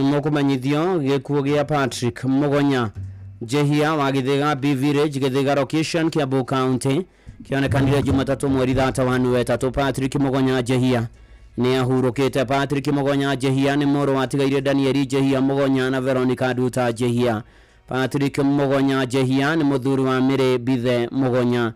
Nĩ mũkũmenyithio gĩkuũ gĩa Patrick Mũgonya Njehia wa Gĩthĩga B Village, Gĩthĩga Location, Kiambu County, kĩonekanire Jumatatũ mweri thata wa nũetatũ. Patrick Mũgonya Njehia nĩ ahurũkĩte. Patrick Mũgonya Njehia nĩ mũrũ watigaire Danieli Njehia Mũgonya na Veronica Nduta Njehia. Patrick Mũgonya Njehia nĩ mũthuri wa Mary Mbithe Mũgonya.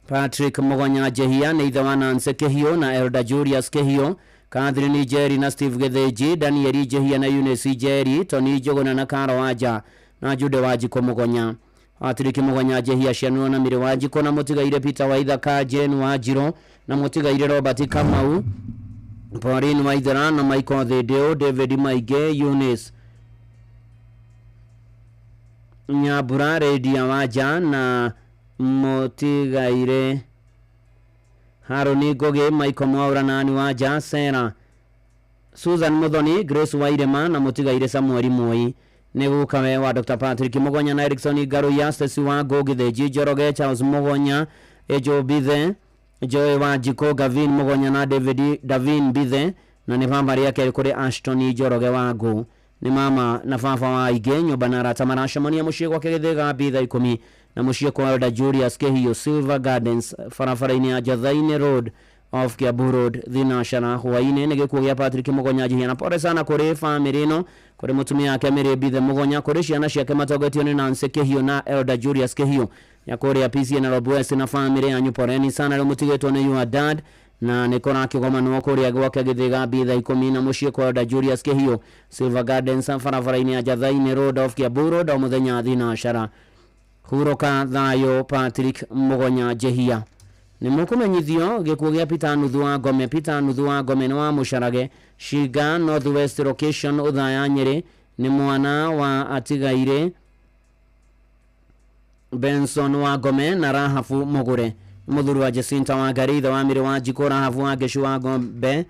Patrick Mũgonya Njehia nĩ ithe wa Nancy Kĩhiũ na Elder Julius Kĩhiũ, Catherine Njeri na Steve Gĩthĩnji, Daniel Njehia na Eunice Njeri, Tony Njũgũna na Caro Wanja na Jude Wanjikũ Mũgonya. Patrick Mũgonya Njehia aciaranirwo na Mary Wanjikũ na mũtigaire Peter Waithaka, Jane Wanjirũ na mũtigaire Robert Kamau, Pauline Waithera na Michael Thĩndĩũ, David Maingĩ, Eunice Nyambura, Lydia Wanja na mũtigaire Harũni Ngũgĩ, Michael Mwaũra na Ann Wanja, Sarah, Susan Muthoni, Grace Wairema na mũtigaire Samuel Moi. Nĩ gukawe wa Dr. Patrick Mũgonya na Erikson Ngaruiya, Stacy Wangũ, Gĩthĩnji Njoroge, Charles Mũgonya, Angel Mbithe, Joy Wanjikũ, Gavin Mũgonya na David Davin Mbithe, na nĩ baba rĩa kerĩ kũrĩ Ashton Njoroge Wangũ. Nĩ mama na baba wa aingĩ, nyũmba na arata maracemania mũciĩ gwake Gĩthĩga B thaa ikũmi na mũciĩ kwa Elder Julius Kĩhiũ, Silver Gardens, barabara-inĩ ya Njathainĩ Road off Kiambu Road, Thinashara. Hwaĩ-inĩ nĩ gĩkuũ gĩa Patrick Mũgonya Njihia, na pole sana kũrĩ famĩlĩ ĩno, kũrĩ mũtumia wake Mary Mbithe Mũgonya, kũrĩ ciana ciake matongoretio nĩ Nancy Kĩhiũ na Elder Julius Kĩhiũ ya kũrĩa PCA Nairobi West na famĩlĩ yanyu, poleni sana rĩu mũtigĩtwo nĩ your dad, na nĩ kũrakĩgomanwo kũrĩa gwake Gĩthĩga B thaa ikũmi na mũciĩ kwa Elder Julius Kĩhiũ, Silver Gardens, barabara-inĩ ya Njathainĩ Road off Kiambu Road, o mũthenya thinashara. Hurũka thayũ Patrick Mũgonya Njehia. Nĩ mũkũmenyithio gĩkuũ gĩa Peter Nuthu wa Ngome. Peter Nuthu wa Ngome nĩ wa Mũcarage, Shinga North West Location, Ũthaya Nyĩrĩ, nĩ mwana wa atigairĩ Benson wa Ngome na Rahabu Mũgũre. Nĩ mũthuri wa Jacinta wa Ngarĩ, ithe wa Mĩrĩ wa Njikũ, Rahabu wa Ngĩcu wa Ngombe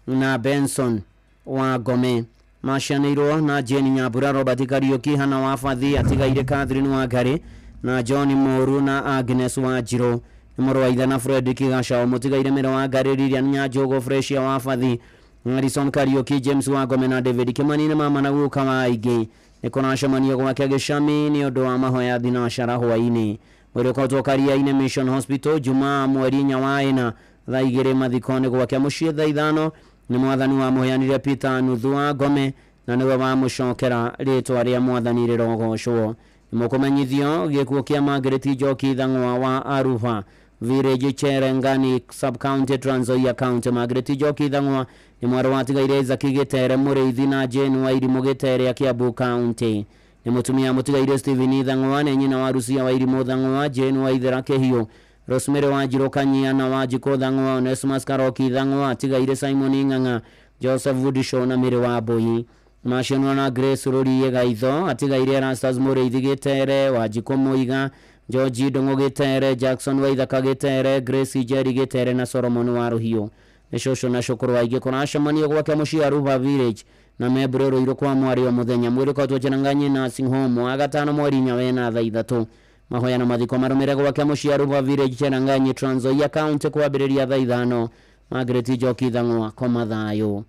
na Benson wa Ngome. Macianĩirwo na Jane Nyambura, Robert Kariũki, Hannah wa Bathi, atigaire Catherine wa Ngarĩ na John Mũru na Agnes wa Njirũ. Nĩ mũrũ wa ithe na Fredrick Gacao, mũtigaire Mĩrĩ wa Ngarĩ, Lilian Nyanjũgũ, Fresia wa Bathi, Harrison Kariũki, James wa Ngome na David Kĩmani. Nĩ mama na guka wa aingĩ. Nĩ kũracemanio gwake Gĩcami nĩ ũndũ wa mahoya thinashara hwaĩ-inĩ. Mwĩrĩ ũkoretwo Kariainĩ Mission Hospital Jumaa mweri inya wa ĩna thaa igĩrĩ. Mathiko nĩ gwake mũciĩ thaa ithano. Nĩ Mwathani wamũheanire Peter Nuthu wa Ngome na nĩwe wamũcokera, rĩtwa rĩa Mwathani rĩrogocwo. Nĩ mũkũmenyithio gĩkuũ kĩa Margaret Njoki Thang'wa wa Aruba Village, Cherengani Sub-County, Trans Nzoia County. Margaret Njoki Thang'wa nĩ mwarĩ wa atigaire Isaac Gĩtere Mũrĩithi na Jane Wairimũ Gĩtere a Kiambu County. Nĩ mũtumia mũtigaire Stephen Thang'wa, nĩ nyina wa Lucia Wairimũ Thang'wa, Jane Waithera Kĩhiũ, Rosemary Wanjirũ Kanyia na Wanjikũ Thang'wa, Onesmus Karoki Thang'wa, atigaire Simon Ng'ang'a, Joseph Vudisho na Mary Wambui. Macionwo na Grace Rũriĩ Gaitho, atigaire Erastus Mũrĩithi Gĩtere, Wanjikũ Mũiga, George Ndũng'ũ Gĩtere, Jackson Waithaka Gĩtere, Grace Njeri Gĩtere na Solomon Warũhiũ. Nĩ cũcũ na cũkũrũ aingĩ. Kũracemanio gwake mũciĩ Aruba Village na Membure Rũirũ kwa mwarĩ o mũthenya. Mwĩrĩ ũkoretwo Chenanganyi Nursing Home wa gatano mweri inya wena thaa ithatũ. Mahoya na mathiko marũmĩre gwake mũciĩ Aruba Village, Chenanganyi, Trans Nzoia County kwambĩrĩria thaa ithano. Margaret Njoki Thang'wa, koma thayũ.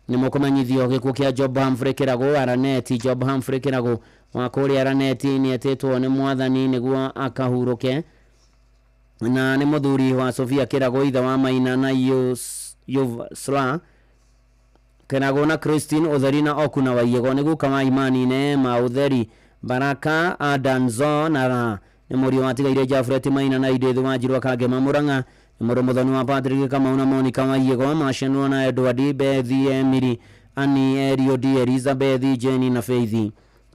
Nĩ mũkũmenyithio gĩkuũ kĩa Job Humphrey Kĩragũ Araneti. Job Humphrey Kĩragũ wa kũrĩa Araneti nĩ etĩtwo nĩ Mwathani nĩguo akahurũke, na nĩ mũthuri wa Sofia Kĩragũ, ithe wa Maina na Yusla Kĩragũ na Christine Ũtheri na Oku na Waiyego. Nĩ guka wa Imani, Neema, Ũtheri, Baraka, Adanzo na Ra. Nĩ mũriũ wa atigaire Jafret Maina na Edith Wanjirũ Akangema Mũrang'a. Nĩ mũrũ mũthoni wa Patrick Kamau na Monica Waiyego. Macianirwo na Edward, Bethi, Emily, Annie, Eliud, Elizabeth, Jenny na Faith.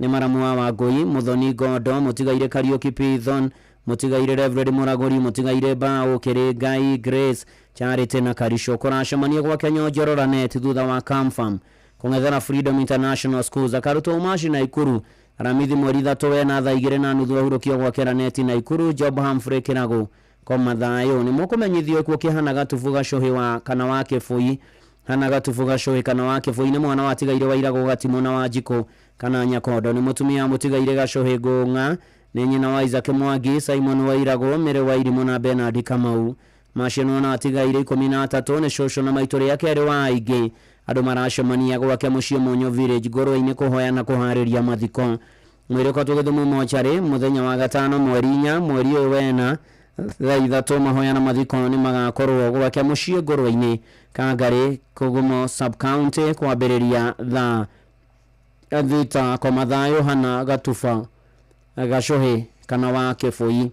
Nĩ maramu wa Wangũi, Mũthoni Ngondo, mũtigaire Kariũki Pithon, mũtigaire Reverend Mũragũri, mũtigaire Mbaũ, Kĩrĩngai, Grace, Charity na Karisho. Kũracemania gwake Nyonjoro Lanet thutha wa Camfam kũng'ethera Freedom International Schools. Akarutwo Umaci Naikuru Aramithi mweri ithatũ wena thaa igĩrĩ na nuthu ahurũkio gwake Laneti Naikuru. Job Humphrey Kĩragũ, koma thayũ. Nĩ mũkũmenyithio gĩkuũ kĩa Hannah Gatubu Gacũhĩ wa kana wa Kĩbũi. Hannah Gatubu Gacũhĩ kana wa Kĩbũi nĩ mwana watigaire wa Iragũ Gatimũ na Wanjikũ kana Nyakondo. Nĩ mũtumia mũtigaire Gacũhĩ Ngũng'a. Nĩ nyina wa Isaac Mwangi, Simon Wairagũ, Mary Wairimũ na Bernard Kamau. Macianwo na atigaire 13. Nĩ cũcũ na maitũ rĩa kerĩ wa aingĩ. Andũ maracemania gwake mũciĩ Mũnyũ Village Ngũrwe-inĩ kũhoya na kũharĩria mathiko. Mwĩrĩ ũkoretwo Gĩthumo mocarĩ mũthenya wa gatano mweri 4 mweri ũyũ wena thaa 3. Mahoya na mathiko nĩ magakorwo gwake mũciĩ Ngũrwe-inĩ, Kangarĩ, Kũgumo sub-county kwambĩrĩria thaa 6. Koma thayũ Hana Gatuba Gacũhĩ kana wa Kĩbũi.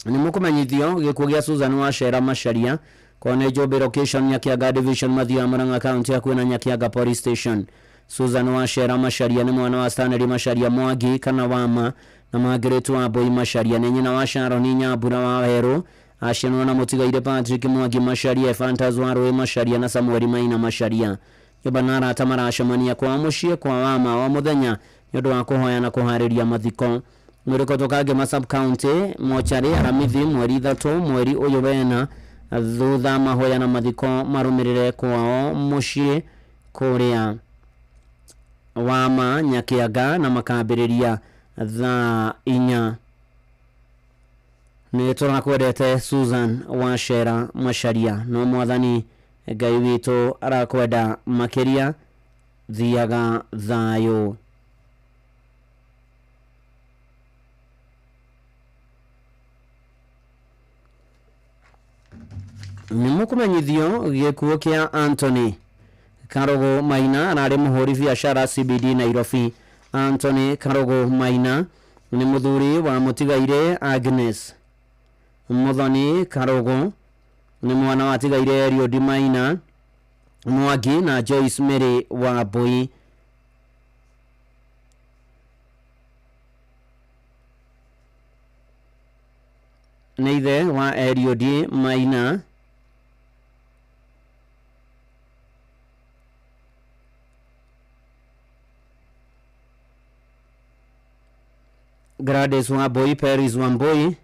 Nĩ mũkũmenyithio gĩkuũ gĩa Susan Wachera Macharia kwa nĩ Njũmbĩ location, Nyakianga division, Mathioya, Murang'a county, hakuhĩ na Nyakianga police station. Susan Wachera Macharia nĩ mwana wa Stanley Macharia Mwangi kana Wama na Margaret Wambui Macharia. Nĩ nyina wa Sharon Nyambura wa Werũ. Acianwo na mũtigaire Patrick Mwangi Macharia, Efantas wa Rũĩ Macharia na Samuel Maina Macharia. Nyũmba na arata maracemania kwao mũciĩ kwa Wama o mũthenya nĩ ũndũ wa kũhoya na kũharĩria mathiko. Mwĩrĩ ũkoretwo Kangema sub county mocarĩ Aramithi mweri 3 mweri ũyũ wena thutha mahoya na mathiko marũmĩrĩre kwao mũciĩ kũrĩa Wama Nyakianga na makambĩrĩria thaa 4. Nĩ tũrakwendete Susan Wachera Macharia, no mwathani Ngai witũ arakwenda makĩria. Thiaga thayũ. Nĩ mũkũmenyithio gĩkuũ kĩa Anthony Karũgũ Maina, ararĩ mũhũri biacara CBD Nairobi. Anthony Karũgũ Maina nĩ mũthuri wa mũtigairĩ Agnes Muthoni Karũgũ, nĩ mwana wa tigairĩ Eliud Maina Mwangi na Joyce Mary Wambui. Nĩ ithe wa Eliud Maina Gladys Wambui, Peris Wambui,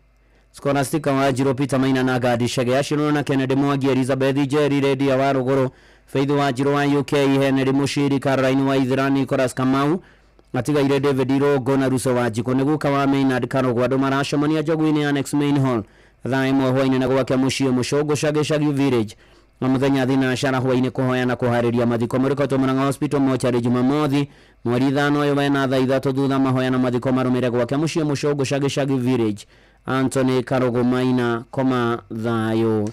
Scholastica Wanjiru, Peter Maina na Gadi Chege. Acio na Kennedy Mwangi, Elizabeth Njeri, Redia wa Rũgũrũ, Faith Wanjiru wa UK, Henry Mushiri, Caroline wa Ithira, Nicholas Kamau, atigaire David Irongo na Ruso Wanjikũ. Nĩ guka wa Maynard Karũgũ. Andũ maracemania Njogu-inĩ Annex Main Hall thaa 1 hwaĩ-inĩ na gwake mũciĩ Mũcũngũ Cagĩcagi Village na mũthenya thinacara hwaĩ-inĩ kũhoya na kũharĩria mathiko. Mũrĩkotwo Murang'a Hospital mocarĩ Jumamothi mweri 5 ũyũ wena thaa 3 thutha mahoya na mathiko marũmĩre gwake mũciĩ Mũcũngũ Cagĩcagi Village. Anthony Karũgũ Maina, koma thayũ.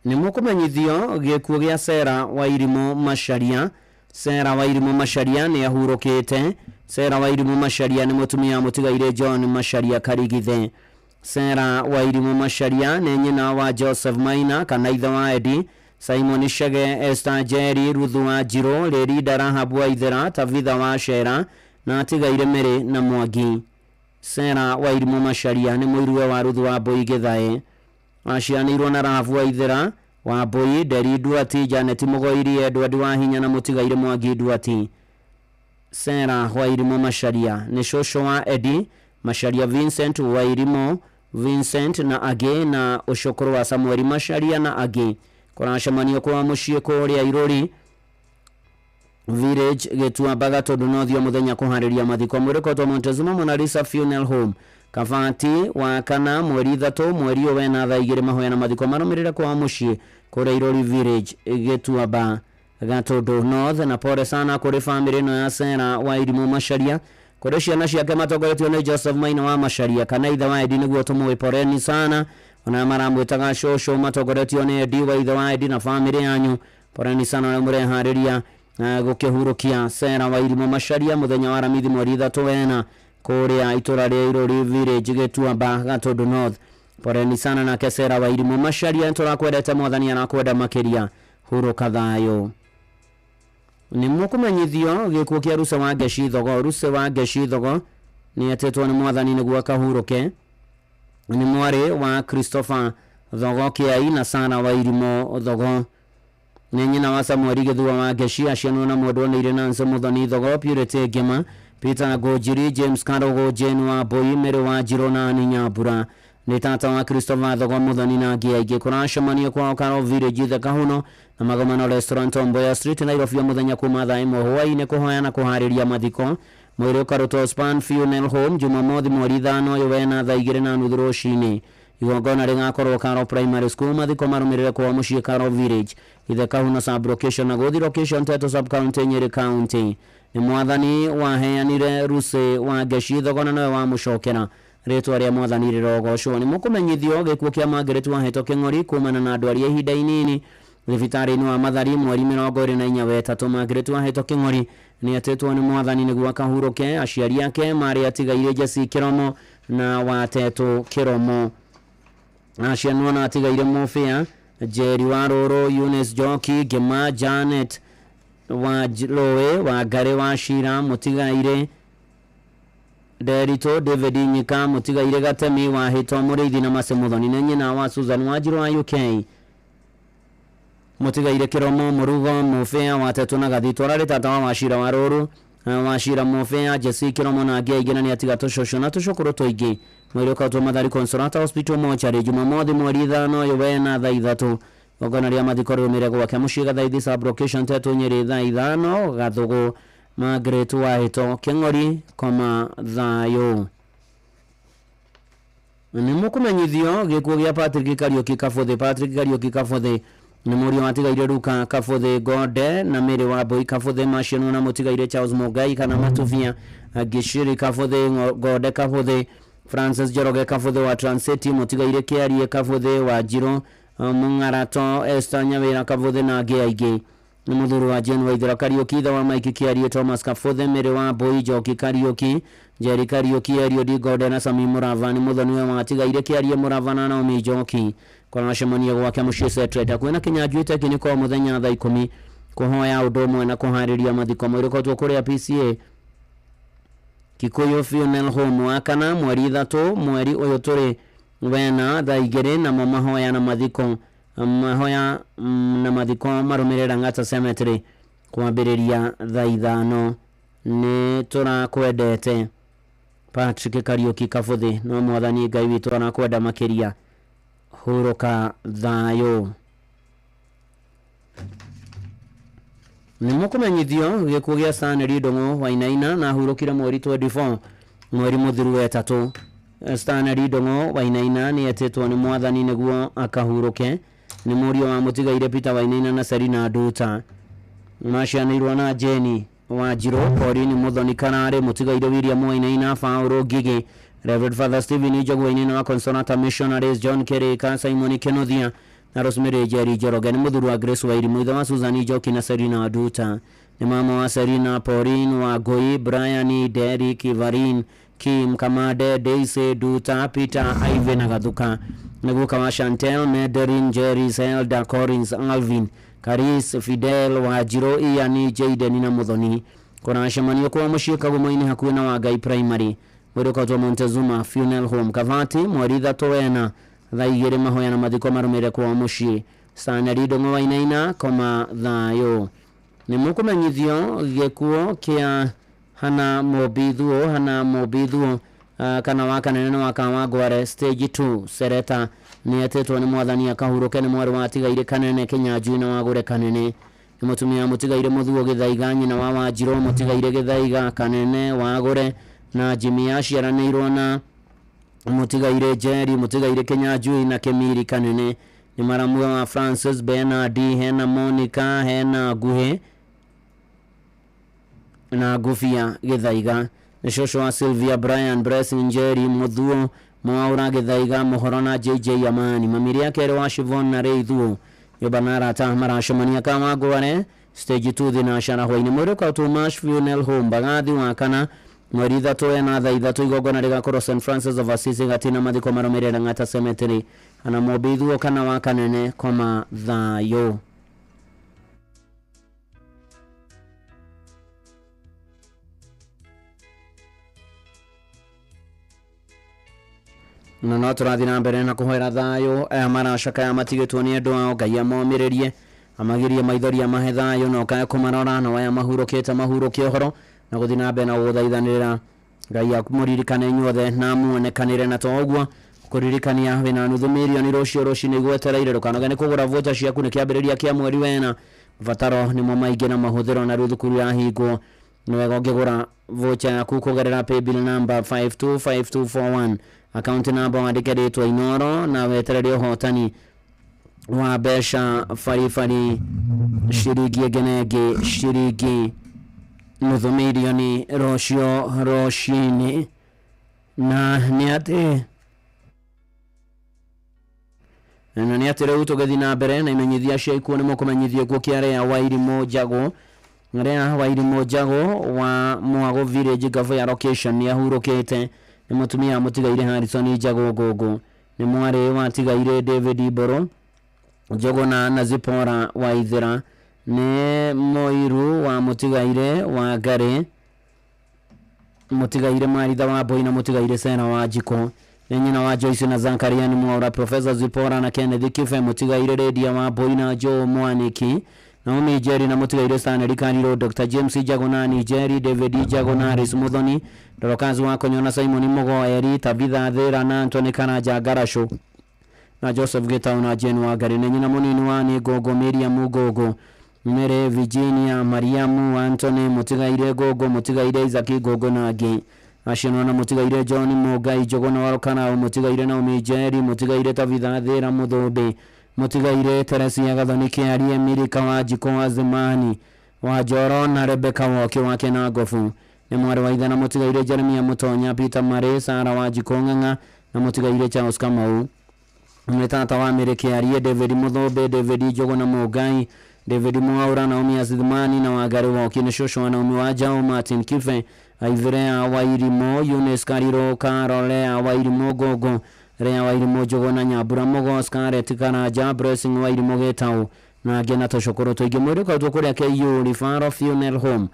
Nĩ mũkũmenyithio gĩkuũ gĩa Sera Wairimũ Macharia. Sera Wairimũ Macharia nĩ ahurũkĩte. Sera Wairimũ Macharia nĩ mũtumia wa mũtigairĩ John Macharia Karigithe. Sera Wairimũ Macharia nĩ nyina wa Joseph Maina kana ithe wa Edi, Simon Chege, Esther Njeri, Ruth Wanjiru, Lerida, Rahabu Waithera, Tabitha Wachera na atigaire Mary na Mwangi. Sera Wairimũ Macharia nĩ mũiruwe wa Ruth Wambui Githae. Acianĩirwo na Rahabu Waithera Wambui, Nderi Nduati, Janet Mũgoiri, Edward Wahinya na mũtigaire Mwangi Nduati. Sera Wairimũ Macharia nĩ cũcũ wa Edi Macharia, Vincent Wairimũ, Vincent na angĩ, na ũcũkũrũ wa Samuel Macharia na angĩ. Kũracemanio kwa mũciĩ kũrĩa Irũri Village, Gĩtuamba, Gatũndũ North mũthenya kũharĩria mathiko. Mwĩrĩkotwo Montezuma Mona Lisa Funeral Home Kabati wa kana mweri 3 mweri ũyũ wena thaa 2. Mahoya na mathiko marũmĩrĩre kwa mũciĩ kũrĩa Irũri Village, Gĩtuamba, Gatũndũ North. Na pole sana kũrĩ famĩlĩ ĩno ya Sera Wairimũ Macharia, kũrĩ ciana ciake matongoretio nĩ Joseph Maina wa Macharia kana ithe wa Edi nĩguo tũmũĩ. Poleni sana ona maramwĩtaga cũcũ, matongoretio nĩ Edi wa ithe wa Edi na famĩlĩ yanyu. Poleni sana ũrĩa mũreharĩria gũkĩhurũkia Sera Wairimũ Macharia mũthenya wa Aramithi mweri 3 wena kũrĩa itũra rĩa Irũri Village, Gĩtuamba, Gatũndũ North. Poleni sana nake Sera Wairimũ Macharia, tũrakwendete, mwathani arakwenda makĩria. Hurũka thayũ. Nĩ mũkũmenyithio gĩkuũ kĩa Ruse wa Ngeci Thogo. Ruse wa Ngeci Thogo nĩ etĩtwo nĩ mwathani nĩguo akahurũke. Nĩ mwarĩ wa Christopher Thogo Kĩai na Sara Wairimũ Thogo. Nĩ nyina wa Samuel Gĩthua wa Ngeci. Acianwo na mwendwa nĩ irĩ Nancy Muthoni Thogo, Purity Ngema, Peter Ngũnjiri, James Karũgũ, Jane Wambui, Mary Wanjirũ na Annie Nyambura. Nĩ tata wa Christopher Thogo Muthoni na angĩ aingĩ. Kũracemanio kwao Karo Village, Thekahuno na Magomano Restaurant, Tom Street, Nairobi o mũthenya kuma thaa 1 hwaĩ-inĩ kũhoya na kũharĩria mathiko. Mwĩrĩ ũkarutwo Span Funeral Home Jumamothi mweri 5 ũyũ wena thaa 2:30 rũcinĩ. Igongona rĩgakorwo Karo Primary School, mathiko marũmĩrĩre kwao mũciĩ Karo Village, Ithe Kahuno sub location na Gũthi location, Teto sub county, Nyeri County. Nĩ Mwathani waheanire Lucy wa Ngeci thogona nowe wamũcokera, rĩtwa rĩa Mwathani rĩrogocwo. Nĩ mũkũmenyithio gĩkuũ kĩa Margaret Wahĩto Kĩng'ori kumana na ndwari ya ihinda inini thibitarĩ-inĩ wa Mathari mweri 24 wetatũ. Margaret Wahĩto Kĩng'ori nĩ etĩtwo nĩ Mwathani nĩguo akahurũke. Aciari ake marĩ atigaire Jesse Kĩromo na Watetũ Kĩromo. Acianwo na atigaire Mũbĩa Njeri wa Rũrũ, Eunice Njoki, Ngĩma Janet wa Rũĩ, Wangarĩ wa Cira, mũtigaire Nderitũ David Nyika, mũtigaire Gatemi wa Hĩto, Mũrĩithi na Mase Mũthoni. Nĩ nyina wa Susan Wanjirũ wa UK, mũtigaire Kĩromo, Mũrugo, Mũbĩa, Watetũ na Gathitũ. Ararĩ tata wa Wacira wa Rũrũ, Wacira, Mũbĩa, Jesse Kĩromo na angĩ aingĩ, na nĩ atiga tũcũcũ na tũcũkũrũ tũingĩ. Mwĩrĩ ũkautwo Mathari Consolata Hospital mochari Jumamothi mweri 5 ũyũ wena thaa 3. Igongona rĩa mathiko rĩrũmĩrĩre gwake mũciĩ Gathaithi sub location, Tetũ, Nyĩrĩ, thaa 5 gathũgũ. Margaret Wahĩto Kĩng'ori, koma thayũ. Nĩ mũkũmenyithio gĩkuũ gĩa Patrick Kariũki Kabũthĩ. Patrick Kariũki Kabũthĩ nĩ mũriũ watigaire Luka Kabũthĩ Gonde na Mary wa Mbũi Kabũthĩ, macianwo na mũtigaire Charles Mũngai kana Matubia, Ngiciri Kabũthĩ, Gonde Kabũthĩ, Francis Njoroge Kabũthĩ wa Transiti, mũtigaire Kĩarie Kabũthĩ wa Njirũ, Mũng'arato, Esther Nyawĩra Kabũthĩ na angĩ aingĩ. Nĩ mũthuri wa Jane Waithera Kariũki, ithe wa Mike Kĩarie, Thomas Kabũthĩ, Mary wa Mbũi, Njoki Kariũki, Njeri Kariũki, Eliud Gonde na Sami Mũrava. Nĩ mũthoni watigaire Kĩarie Mũrava na Naomi Njoki. Kũracemania gwake mũciĩ Setret hakuhĩ na Kĩnyanjui Tekiniko mũthenya thaa 10 kũhoya ũndũ ũmwe na kũharĩria mathiko. Mwĩrĩ ũkoretwo kũrĩa PCA Kikuyu Funeral Home wa kana mweri 3 mweri ũyũ tũrĩ wena thaa 2, namo mahoya na mathiko, mahoya na mathiko marũmĩrĩre Lang'ata Cemetery kwambĩrĩria thaa 5. Nĩ tũrakwendete Patrick Kariũki Kabũthĩ, no Mwathani Ngai witũ arakwenda makĩria. Hurũka thayũ. Nĩ mũkũmenyithio gĩkuũ gĩa Stanley Ndũng'ũ Wainaina na ahurũkire mweri 24 mweri mũthiru wetatũ. Stanley Ndũng'ũ Wainaina nĩ etĩtwo nĩ Mwathani nĩguo akahurũke. Nĩ mũriũ wa mũtigaire Peter Wainaina na Selina Nduta. Macianĩirwo na Jane Wanjirũ, Pauline Mũthoni Kararĩ, mũtigaire William Wainaina, Paul Ngigĩ, Reverend Father Stephen Njogu Wainaina wa Consolata Missionaries, John Kirika, Simon Kĩnuthia na Rosemary Njeri Njoroge. Nĩ mũthuri wa Grace Wairimu, ithe wa Susan Njoki na Selina Nduta. Nĩ mama wa Selina, Pauline Wangũi, Brian, Derrick, Ivarin, Kim Kamande, Daisy Nduta, Peter, Ivy na Gathuka. Nĩ guka wa Chantel, Mederin, Jerry, Zelda, Collins, Alvin, Karis, Fidel, Wanjirũ, Ian, Jaden na Mũthoni. Kũracemanio kwa mũciĩ Kagumo-inĩ hakuhĩ na Wangai Primary. Mwĩrĩ ũkautwo Montezuma Funeral Home Kavati mweri 3 wena thaa 2, mahoya na mathiko marũmĩrĩre kwao mũciĩ. Stanley Ndũng'ũ Wainaina, koma thayũ. Nĩ mũkũmenyithio gĩkuũ kĩa Hana Mũmbithuo. Hana Mũmbithuo kana wa Kanene wa Kawangware stage 2 Sereta nĩ etĩtwo nĩ Mwathani akahurũke. Nĩ mwarĩ wa atigaire Kanene Kĩnyanjui na Wagũre Kanene. Nĩ mũtumia mũtigaire Mũthuo Gĩthaiga, nyina wa Wanjirũ, mũtigaire Gĩthaiga, Kanene, Wagũre na Jimmy. Aciaranĩirwo na mũtigaire Njeri, mũtigaire Kĩnyanjui na Kĩmiri Kanene. Nĩ maramwe wa Francis, Bernard, hena Monica, hena Nguhĩ na Ngubia Gĩthaiga. Nĩ cũcũ wa Sylvia, Brian, Blessing, Njeri, Mũthuo, Mwaũra Gĩthaiga, Mũhoro na JJ Amani. Mamiri ya kerĩ wa Shivon na Ray Thuo. Nyũmba na arata maracemania Kawangware stage 2 thinacara hwainĩ. Mwĩrĩ ũkautwo Mash Funeral Home Mbagathi wa kana mweri 3 wena thaa 3. Igongona rĩgakorwo St Francis of Assisi Gatina, mathiko marũmĩrĩre Lang'ata Cemetery. Ana Mũmbithuo kana wa Kanene, koma thayũ. Na no tũrathiĩ na mbere na kũhoera thayũ aya maracakaya matigĩtwo nĩ andũ ao. Ngai amomĩrĩrie, amagirie maithori, amahe thayũ na ũkae kũmarora, na aya mahurũkĩte mahurũke ũhoro na gũthiĩ na mbere na gũthaithanĩrĩra. Ngai amũririkane inyuothe na muonekanĩre. Na to ũguo kũririkania wĩna nuthu mirioni rũciũ rũcinĩ igwetereire. Ndũkanoge nĩ kũgũra vocha ciaku. Nĩ kĩambĩrĩria kĩa mweri wena, mabataro nĩmo maingĩ na mahũthĩro, na rĩu thukuru yahingwo, nĩ wega ũngĩgũra vocha yaku kũgerera paybill number 525241. Akaunti namba wandĩke rĩtwa Inoro na weterere ũhotani wa mbeca baribari ciringi ĩngĩ na ĩngĩ ciringi nuthu mirioni rũciũ rũcinĩ. Na nĩ atĩ rĩu tũgĩthiĩ na mbere na imenyithia cia ikuũ nĩ mũkũmenyithio gĩkuũ kĩa Rea Wairimũ Njagũ. Rea Wairimũ Njagũ wa Mwago Village, Gavũ ya location nĩ ahurũkĩte. Nĩ mũtumia mũtigaire Harrison Njagũ Ngũngũ. Nĩ mwarĩ watigaire David Mbũrũ Njũgũna na Zipora Waithĩra. Nĩ mũiru wa mũtigaire wa Ngarĩ, mũtigaire Maritha wa Mbui na mũtigaire Sera wa Njikũ. Nĩ nyina wa Joyce na Zakaria nĩ Mwaura, Professor Zipora na Kenneth Kibe, mũtigaire Lydia wa Mbui na Joe Mwaniki, Naomi Njeri na mũtigaire Stanley Kariro, Dr. James Njagũ na Njeri, David Njagũ na Harris Muthoni, Dorokazi wa Konyo na Simon Mugoeri, Tabitha Thira na Anthony Karanja Ngaracũ na Joseph Gitau na Jane Wangari. Nĩ nyina mũnini wa nĩ Ngũngũ Miriam Ngũngũ, Mary Virginia Mariamu Anthony, mũtigaire Ngũngũ, mũtigaire Isaac Ngũngũ na angĩ acio na mũtigaire John Mũngai Njũgũna wa Rũkarau, mũtigaire Naomi Njeri, mũtigaire Tabitha Thira Mũthũmbĩ, mũtigaire Teresia Gathoni Kĩarie, Milika wa Njikũ wa Zimani wa Njoro na Rebecca Woki wa Kĩnangobu. Nĩ mwarĩ wa ithe na mũtigaire Jeremia Mũtonya, Peter Marĩ, Sara wa Njikũ Ng'ang'a na mũtigaire Charles Kamau. Nĩ tata wa Mary Kĩarie, David Mũthũmbĩ, David Njũgũna Mũngai, David Mwaura, Naomi Azithmani na Wangari Woki. Nĩ cũcũ wa Naomi wa Njaũ, Martin Kibe, Aivirea Wairimũ, Eunice Kariro, Carolea Wairimũ Ngũngũ, Rea Wairimũ Njũgũna, Nyambura Mũgo, Scarlett Karanja, Blessing Wairimũ Gĩtaũ na angĩ na tũcũkũrũ tũingĩ. Mwĩrĩ ũkautwo kũrĩa KU Referral Funeral Home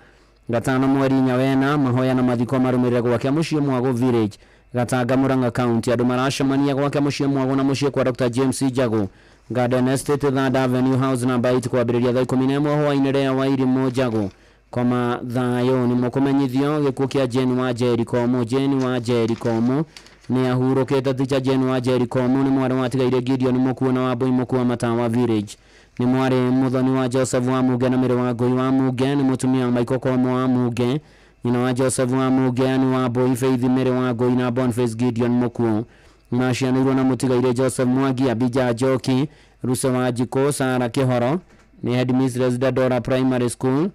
gatano mweri inya wena. Mahoya na mathiko marũmĩrĩre gwake mũciĩ Mwago Village, Gatanga, Murang'a County. Andũ maracemania gwake mũciĩ Mwago na mũciĩ kwa Dr. James Njagũ, Garden Estate, Third Avenue, house number 8, kwambĩrĩria thaa 11 hwaĩ-inĩ. Rea Wairimũ Njagũ koma thayũ. Nĩ mũkũmenyithio gĩkuũ kĩa Jane wa Njeri Komu. Jane wa Njeri Komu nĩ ahurũkĩte. Ticha Jane wa Njeri Komu nĩ mwarĩ watigaire Gideon Mũkuo na Wambui Mũkuo wa Matawa Village. Nĩ mwarĩ mũthoni wa Joseph wa Muge na Mĩrĩ wa Ngũi wa Muge. Nĩ mũtumia wa Michael Komo wa Muge, nyina wa Joseph wa Muge, Anne wa Mbui, Faith Mĩrĩ wa Ngũi na Boniface Gideon Mũkuo. Macianĩirwo na mũtigaire Joseph Mwangi, Abija Njoki, Ruse wa Njikũ, Sara Kĩhoro. Nĩ headmistress Dandora Primary School,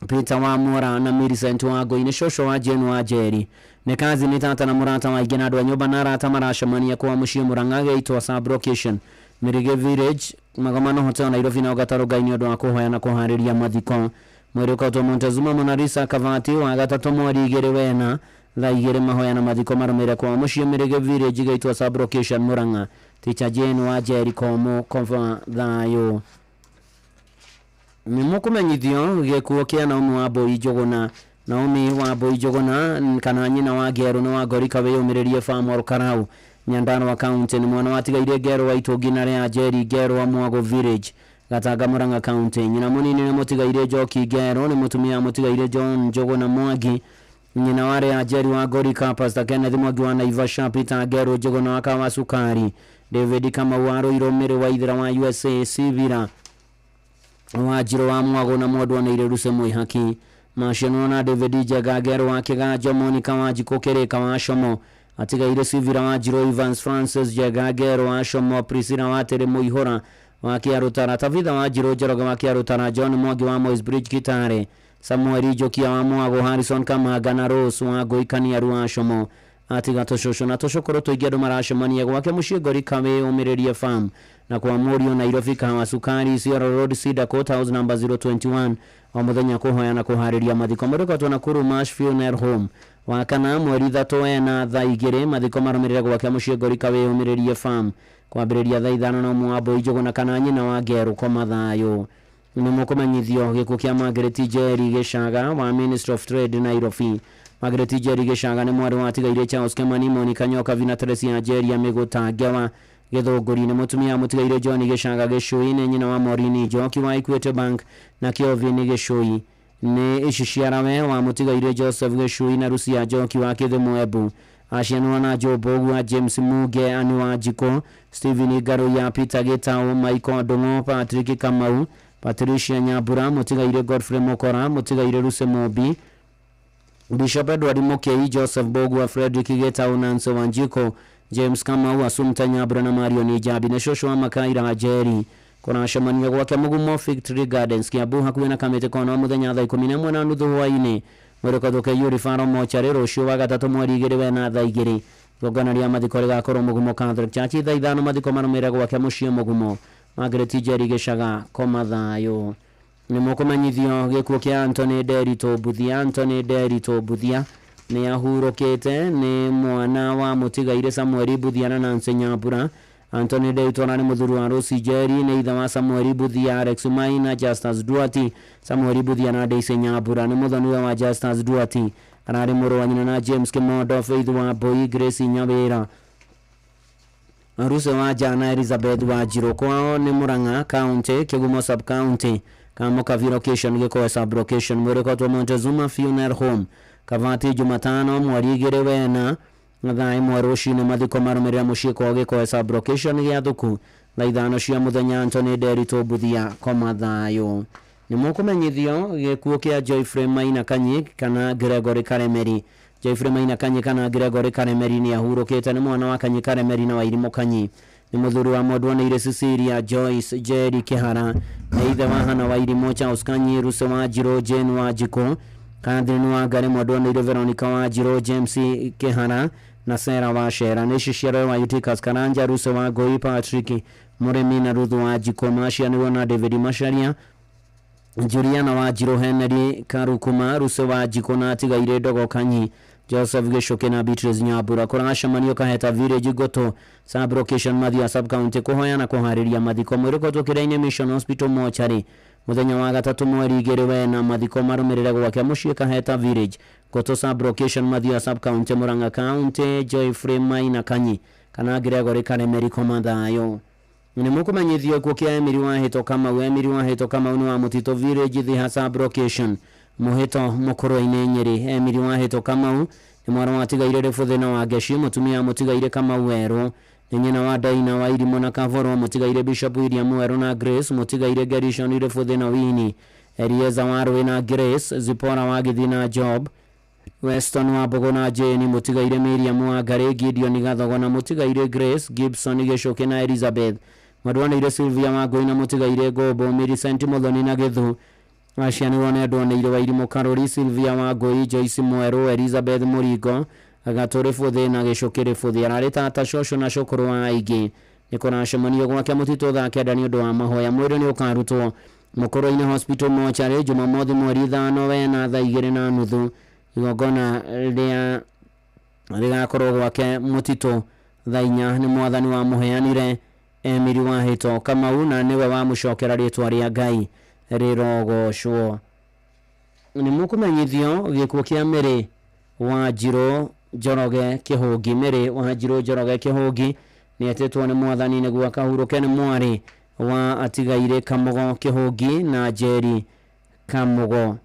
Peter wa Mora na Millicent wa Ngũi. Nĩ cũcũ wa Jane wa Njeri. Nĩ kazi nĩ tata na mũrata wa aingĩ na andũ a nyũmba na arata maracemania kwa mũciĩ Murang'a gĩitwo sub-location Mĩrĩgĩ Village, Magomano Hotel, Nairobi na Ũgatarũ Ngai nĩ ũndũ wa kũhoya na kũharĩria mathiko. Mwĩrĩ ũkautwo Montezuma Monalisa Kavati wa gatatũ mweri igĩrĩ wena thaa 2. Mahoya na mathiko marũmĩrĩre kwa mũciĩ Mĩrĩgĩ Village gĩitwo sub-location Murang'a. Teacher Jane wa Njeri Komu koma thayũ. Nĩ mũkũmenyithio gĩkuũ kĩa Naomi wa Mbui Njũgũna. Naomi wa Mbui Njũgũna kana nyina wa Ngerũ nĩ wa Ngorika wĩyũmĩrĩrie Farm Karau, Nyandarua County. Nĩ mwana watigaire Ngerũ wa Itũngi na Rea Njeri Ngerũ wa Mwago Village, Gatanga, Murang'a County. Nyina mũnini nĩ mũtigaire Njoki Ngerũ. Nĩ mũtumia mũtigaire John Njũgũna Mwangi, nyina wa Rea Njeri wa Ngorika, Pastor Kenneth Mwangi wa Naivasha, Peter Ngerũ Njũgũna wa Kawa Sukari, David Kamau wa Ruiru, Mĩrĩ wa Ithira wa USA, Sivira wa Njirũ wa Mwago na Mwendwa na Ruse Mwihaki. Macianwo na David Njenga Ngerũ wa Kĩganjo, Monica wa Njikũ Kĩrĩka wa Como, atigaire Sivira wa Njirũ, Evans Francis Njenga Ngerũ wa Como, Priscilla wa Tĩrĩ Mũihũra wa Kĩarũtara, Tabitha wa Njirũ Njoroge wa Kĩarũtara, John Mwangi wa Moi's Bridge Kitale, Samuel Njokia wa Mwago, Harrison Kamanga na Rose wa Ngũi Kaniaru wa Como. Atiga tũcũcũ na tũcũkũrũ tũingĩ. Andũ maracemania gwake mũciĩ Ngorika wĩyũmĩrĩrie Farm na kwa Mũriũ Nairobi, Kahawa Sukari, Isiolo Road, Cedar Court House number 021 o mũthenya kũhoya na kũharĩria mathiko. Mũrĩkotwo Nakuru Mash Funeral Home wa kana mweri ithatũ wena thaa 2. Mathiko marũmĩrĩre gwake mũciĩ Ngorika wĩyũmĩrĩrie Farm kwambĩrĩria thaa 5 na Mwambui Njũgũna kana nyina wa Ngerũ koma thayũ. Nĩ mũkũmenyithio gĩkuũ kĩa Margaret Njeri Gĩcaga wa Ministry of Trade, Nairobi. Margaret Njeri Gĩcaga nĩ mwarĩ watigaire Charles Kimani, Monica Nyokabi na Teresia Njeri ya Mĩgũta Ngewa Gĩthũngũri. Nĩ mũtumia mũtigaire John Gĩcaga Gĩcũi. Nĩ nyina wa Maureen Njoki wa Equity Bank na Kĩovi Gĩcũi. Nĩ iciciarawe wa mũtigaire Joseph Gĩcũi na Lucia Njoki wa Kĩthimo Embu. Acianwo na Joe Mbugua, James Muge, Anne wa Njikũ, Stephen Ngaruiya, Peter Gĩtaũ, Michael Ndung'u, Patrick Kamau, Patricia Nyambura, mũtigaire Godfrey Mukora, mũtigaire Lucy Mumbi. Bishop Edward Mukei, Joseph Bogwa, Frederick Gitau, Nancy Wanjiko, James Kamau, Assumpta Nyabura na Marion Ijabi. Nĩ cũcũ wa Makaira Njeri. Kũracemanio gwake Mũgumo Fig Tree Gardens, Kiambu, hakuhĩ na Kamĩtĩ Kona mũthenya thaa 11:30 hwaĩ-inĩ. Mwĩrĩ ũkathũkĩrio Rifaro Mochari rũciũ wa gatatũ mweri 2 wena thaa 2. Igongona rĩa mathiko rĩgakorwo Mũgumo Catholic Church thaa 5. Mathiko marũmĩrĩre gwake mũciĩ Mũgumo. Margaret Njeri Gĩcaga, koma thayũ. Nĩ mũkũmenyithio gĩkuũ kĩa Anthony Nderitu Mbuthia. Anthony Nderitu Mbuthia nĩ ahurũkĩte, nĩ mwana wa mũtigairĩ Samuel Mbuthia na Nancy Nyambura. Anthony Nderitu ararĩ mũthuri wa Lucy Njeri, nĩ ithe wa Samuel Mbuthia, Alex Maina, Justus Duati, Samuel Mbuthia na Daisy Nyambura. Nĩ mũthoniwe wa Justus Duati. Ararĩ mũrũ wa nyina na James Kimondo, Faith wa Mbui, Grace Nyawĩra, Ruse wa Jana, Elizabeth wa Njirũ. Kwao nĩ Murang'a County, Kĩgumo sub county, Kamukavi location, Gĩkoe sub location. Mwĩrĩ ũkotwo Montezuma Funeral Home, Kavati, Jumatano mweri 2 wena thaa 1 rũcinĩ. Mathiko marũmĩrĩra mũciĩ kwao Gĩkoe sub location gĩa thuku thaa 5 cia mũthenya. Anthony Nderitu Mbuthia, koma thayũ. Nĩ mũkũmenyithio gĩkuũ kĩa Joyfrey Maina Kanyi kana Gregory Karemeri. Joyfrey Maina Kanyi kana Gregory Karemeri nĩ ahurũkĩte, nĩ mwana wa Kanyi Karemeri na Wairimũ Kanyi. Nĩ mũthuri wa Mwendwa Cecilia Joyce Jerry Kĩhara. Nĩ ithe wa Hana Wairimũ, Charles Kanyi, Ruse wa Njirũ, Jane wa Njikũ, Catherine wa Ngarĩ, Mwendwa Veronica wa Njirũ, James Kĩhara na Sarah wa Shera. Nĩ ciciaro wa Eutychus Karanja, Ruse wa Ngũi, Patrick Mũrĩmi na Ruth wa Njikũ. Macianĩrwo na David Macharia, Juliana wa Njirũ, Henry Karukuma, Ruse wa Njikũ na atigaire Ndogo Kanyi, Joseph Gĩcũkĩ na Beatrice Nyambura. Kũracemanio Kaheta Village, Ngũtũ sub location, Mathia sub county, kũhoya na kũharĩria mathiko. Mwĩrĩ ũkotwo Kĩrĩa-inĩ Mission Hospital Mortuary mũthenya wa gatatũ mweri 2 wena. Mathiko marũmĩrĩre gwake mũciĩ Kaheta Village, Ngũtũ sub location, Mathia sub county, Murang'a County. Joyfrey Maina Kanyi kana Gregory Karemeri, koma thayũ. Nĩ mũkũmenyithio gĩkuũ kĩa Emily Wahĩto Kamau. Emily Wahĩto Kamau nĩ wa Mũtitũ Village, Thiha sub location, Mũhĩto Mũkũrwe-inĩ, Nyĩrĩ. Emily Wahĩto Kamau nĩ mwana wa tigaire Rĩbũthĩ na wa Ngeci, mũtumia wa mũtigaire Kamau Werũ. Nĩ nyina wa Daina wa Irimũ na Kavoro, mũtigaire Bishop William Werũ na Grace, mũtigaire Gerishon Rĩbũthĩ na Winnie, Elieza wa Rũĩ na Grace, Zipora wa Gĩthi na Job, Weston wa Mbogo na Jane, mũtigaire Miriam wa Ngarĩ, Gideon Gathogo na mũtigaire Grace, Gibson Gĩcũkĩ na Elizabeth. Mwendwanĩire Sylvia wa Ngũi na mũtigaire Ngũmbũ, Millicent Mũthoni na Gĩthu. Acianĩrwo nĩ Ndwanĩire wa Irimũ Karũri, Sylvia wa Ngũi, Joyce Mwerũ, Elizabeth Mũringo, Gatũ Rĩbũthĩ na Gĩcũkĩ Rĩbũthĩ. Ararĩ tata, cũcũ na cũkũrũ wa aingĩ. Nĩ kũracemanio gwake Mũtitũ thaa 9 nĩ ũndũ wa mahoya. Mwĩrĩ nĩ ũkarutwo Mũkũrũ-inĩ Hospital Mortuary Jumamothi mweri 5 wena thaa 2:30. Igongona rĩa rĩgakorwo gwake Mũtitũ thaa 4. Nĩ mwathani wamũheanire Emily Wahĩto Kamau na nĩwe wamũcokera, rĩtwa rĩa Ngai rĩrogocwo. Nĩ mũkũmenyithio gĩkuũ kĩa Mary wa Njirũ Njoroge Kĩhũngi. Mary wa Njirũ Njoroge Kĩhũngi nĩ etĩtwo nĩ mwathani nĩguo akahurũke. Nĩ mwarĩ wa atigaire Kamũgo Kĩhũngi na Njeri Kamũgo.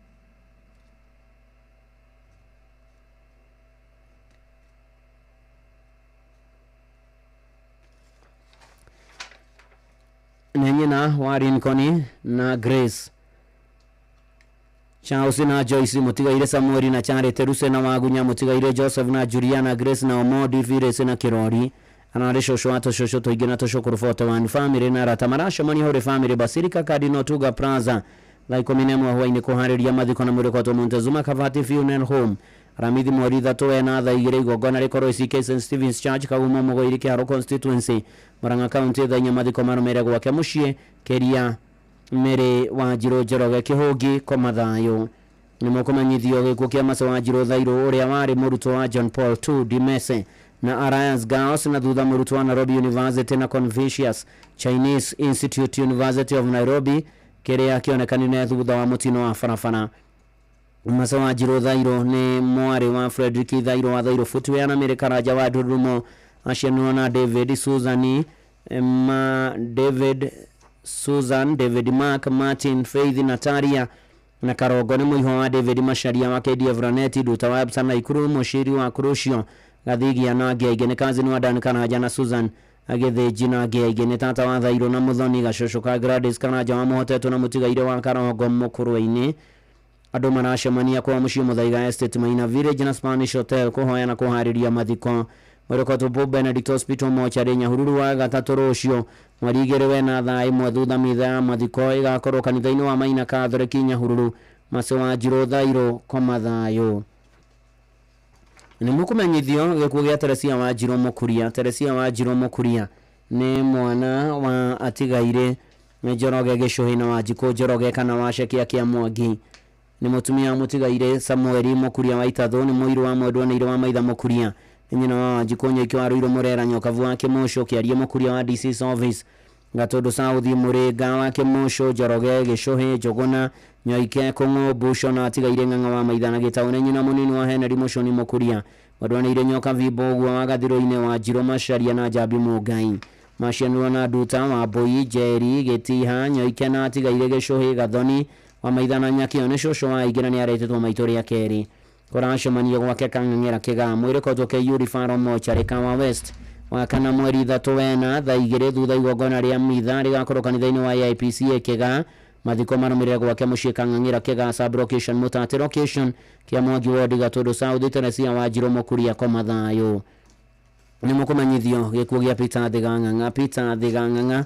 Nĩ nyina wa Lincoln na Grace, Charles na Joyce, mũtigaire Samuel na Charity, Ruse na Wagunya, mũtigaire Joseph na Juliana, Grace na Omondi, Phyllis na Kirori. Ararĩ cũcũ wa tũcũcũ tũingĩ na tũcũkũrũ 41. Family na arata maracemania Holy Family Basilica, Cardinal Tuga Plaza, thaa 11 hwaĩ-inĩ kũharĩria mathiko na mwĩrĩ kwatwo Montezuma Kavati Funeral Home. Aramithi mweri 3 wena thaa 2. Igongona rĩkorwo ACK St Stephen's Church, Kagumo, Mũgoiri, Kĩharũ constituency, Murang'a County, thaa 4. Mathiko marũmĩrĩre gwake mũciĩ Kĩria. Mary wa Njirũ Njoroge Kĩhũngi, koma thayũ. Nĩ mũkũmenyithio gĩkuũ kĩa Mace wa Njirũ Thairũ, ũrĩa warĩ mũrutwo wa John Paul II Dimese na Alliance Girls na thutha mũrutwo wa Nairobi University na Confucius Chinese Institute, University of Nairobi, kĩrĩa kĩonekanire thutha wa mũtino wa barabara. Mace wa Njirũ Thairũ nĩ mwarĩ wa Frederick Thairũ wa Thairũ Footwear na Mary Karanja wa Ndurumo. Acianirwo na David Susan, ma David Susan, David Mark, Martin, Faith, Natalia na Karongo. Nĩ mũiho wa David Macharia wa KDF Raneti, Nduta wa Absa Naikuru, mũciri wa Crucio Gathigia na angĩ aingĩ. Nĩ cousin wa Dan Karanja na Susan Agĩthĩnji na angĩ aingĩ. Nĩ tata wa Thairũ na Mũthoni, gacũcũ ka Gladys Karanja wa Mũhotetwo na mũtigaire wa Karongo Mũkũrwe-inĩ. Andũ maracemania kwa mũciĩ Muthaiga Estate, Maina Village na Spanish Hotel kũhoya na kũharĩria mathiko. Mwĩrĩ Pope Benedict Hospital mocarĩ Nyahururu wa gatatũ rũciũ mweri 2 wena thaa 1 thutha mitha ya mathiko ĩgakorwo kanitha-inĩ wa Maina Catholic Nyahururu. Mace wa Njirũ Thairũ koma thayũ. Nĩ mũkũmenyithio gĩkuũ gĩa Teresia wa Njirũ Mũkuria. Teresia wa Njirũ Mũkuria nĩ mwana wa atigaire Njoroge Gĩcũhĩ na Wanjikũ Njoroge kana wa Cekia kĩa Mwangi. Nĩ mũtumia wa mũtigaire Samueli Mũkuria wa Itathũ. Nĩ mũirũ wa mwendwa nĩ wa maitha Mũkuria. Nĩ nyina wa Wanjikũ Nyoike wa Ruiru Mũrera Nyokavu wa Kĩmũcũ Kĩarie Mũkuria wa DC Service Gatũndũ South Mũrĩnga wa Kĩmũcũ Njoroge Gĩcũhĩ Njũgũna Nyoike Kũng'ũ Mbuco na atigaire Ng'ang'a wa Maitha na Gĩtaũ. Nĩ nyina mũnini wa Henry Mũcũni Mũkuria. Mwendwanĩire Nyoka Mbũgua wa Gathirũ-inĩ wa Njirũ Macaria na Njambi Mũngai. Macianirwo na Nduta wa Mbũi Njeri Gĩtiha Nyoike na atigaire Gĩcũhĩ Gathoni wa Maitha na Nyakĩo. Nĩ cũcũ wa aingĩ na nĩ aretĩtwo maitũ rĩa kerĩ. Kũracemania gwake Kang'ang'ĩra Kĩgaa. Mwĩrĩ kotwo KU Referral Mortuary Kawa West wa kana mweri 3 wena thaa 2 thutha igongona rĩa mitha rĩgakorwo kanitha-inĩ wa AIPCA Kĩgaa. Mathiko marũmĩrĩre gwake mũciĩ Kang'ang'ĩra Kĩgaa sub location Mũtate location kĩa Mwangi ward Gatũndũ South. Teresia wa Njirũ Mũkuria koma thayũ. Nĩ mũkũmenyithio gĩkuũ gĩa Peter Thigang'ang'a. Peter Thigang'ang'a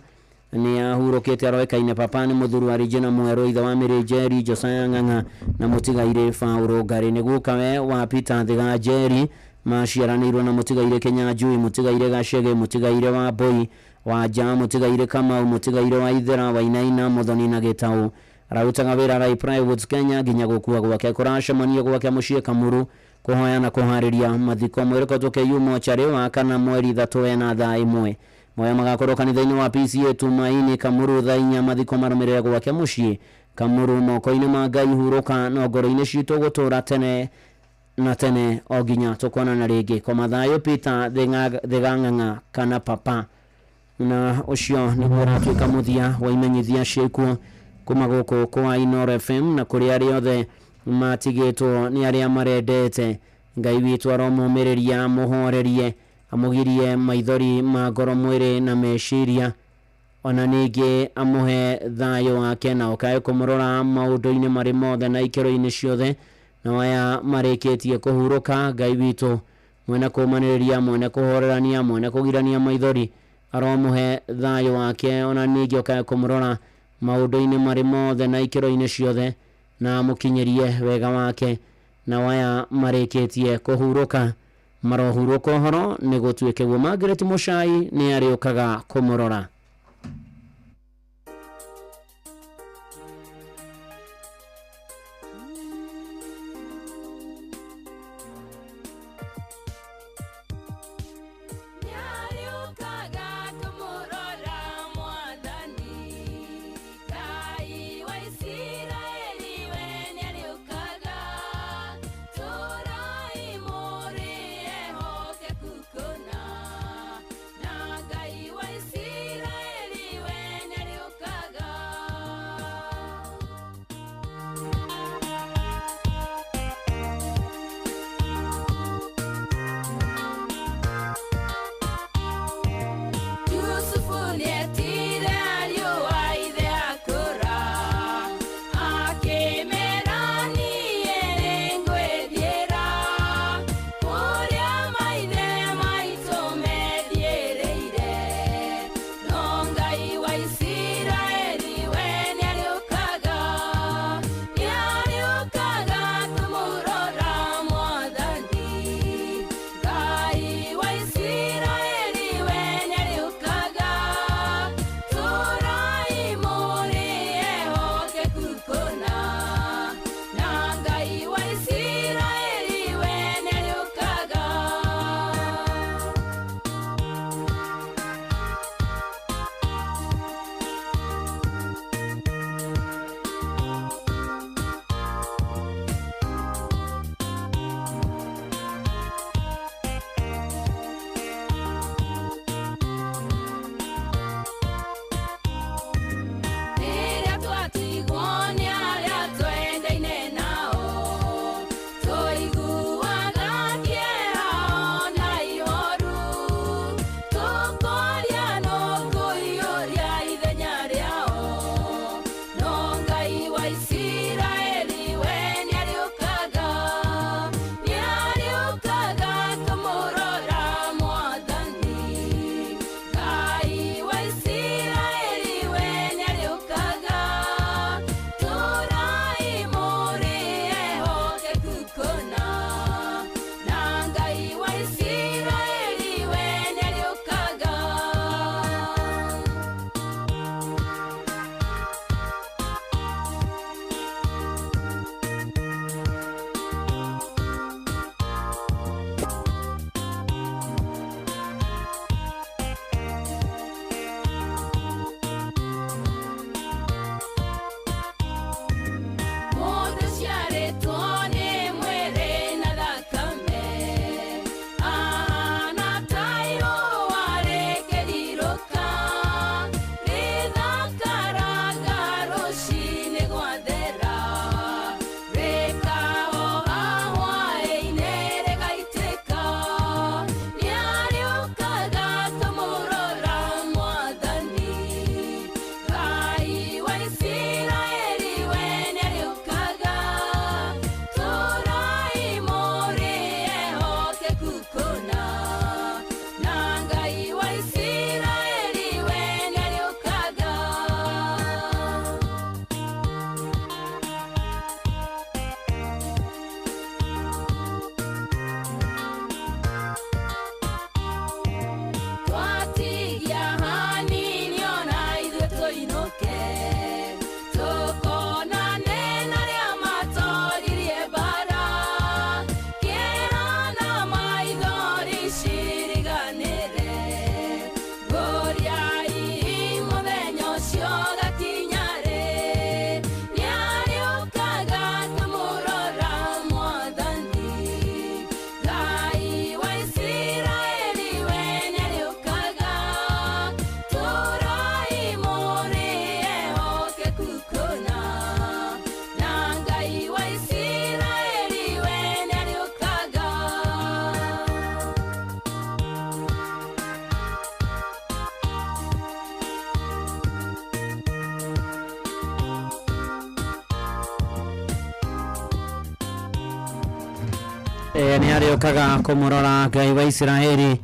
nĩ ahurũkĩte aroĩkaine papa. Nĩ mũthuri wa Regina Mwerũ, ithe wa Mary Njeri, Josiah Ng'ang'a na mũtigaire Paul Ngarĩ. Nĩ gukawe wa Peter Thiga Njeri maciaranĩirwo na mũtigaire Kĩnyanjui, mũtigaire Gacege, mũtigaire wa Mbũi wa Nja, mũtigaire Kamau, mũtigaire wa Ithera, Wainaina, Mũthoni na Gĩtaũ. Ararutaga wĩra Rai Plywoods Kenya nginya gũkua gwake. Kũracemania gwake mũciĩ Kamuru kũhoya na kũharĩria mathiko. Mwĩrĩ kotwo KU mocarĩ wa kana mweri 3 wena thaa 1. Moya magakorwo kanitha-inĩ wa PCA Tumaini Kamuru thaa 4. Mathiko marũmĩrĩre gwake mũciĩ Kamuru. Moko-inĩ ma Ngai hurũka no ngoro-inĩ citũ gũtũra tene na tene o nginya tũkonana rĩngĩ. Koma thayũ Peter Thigang'ang'a kana papa. Na ũcio nĩguo ũratuĩka mũthia wa imenyithia ciĩkuo kuma gũkũ kwa Inooro FM na kũrĩ arĩa othe matigĩtwo nĩ arĩa marendete. Ngai witũ aromũmĩrĩria, amũhorerie, amũgirie maithori ma ngoro, mwĩrĩ na meciria, ona ningĩ amũhe thayũ wake na ũkae kũmũrora maũndũ-inĩ marĩ mothe na ikĩro-inĩ ciothe. Na aya marĩkĩtie kũhurũka, Ngai witũ mwene kũmanĩrĩria, mwene kũhorerania, mwene kũgirania maithori aromũhe thayũ wake, ona ningĩ ũkae kũmũrora maũndũ-inĩ marĩ mothe na ikĩro-inĩ ciothe na amũkinyĩrie wega wake. Na aya marĩkĩtie kũhurũka marohurũka ũhoro nĩ gũtuĩke guo. Margaret Mũcai nĩ arĩũkaga kũmũrora. Nĩarĩũkaga kũmũrora Mwathani, Ngai wa Isiraeli we nĩarĩũkaga. Tũrai mũrĩ ehokeku kũna, na Ngai wa Isiraeli. Nĩ arĩũkaga kũmũrora Ngai wa Isiraeli,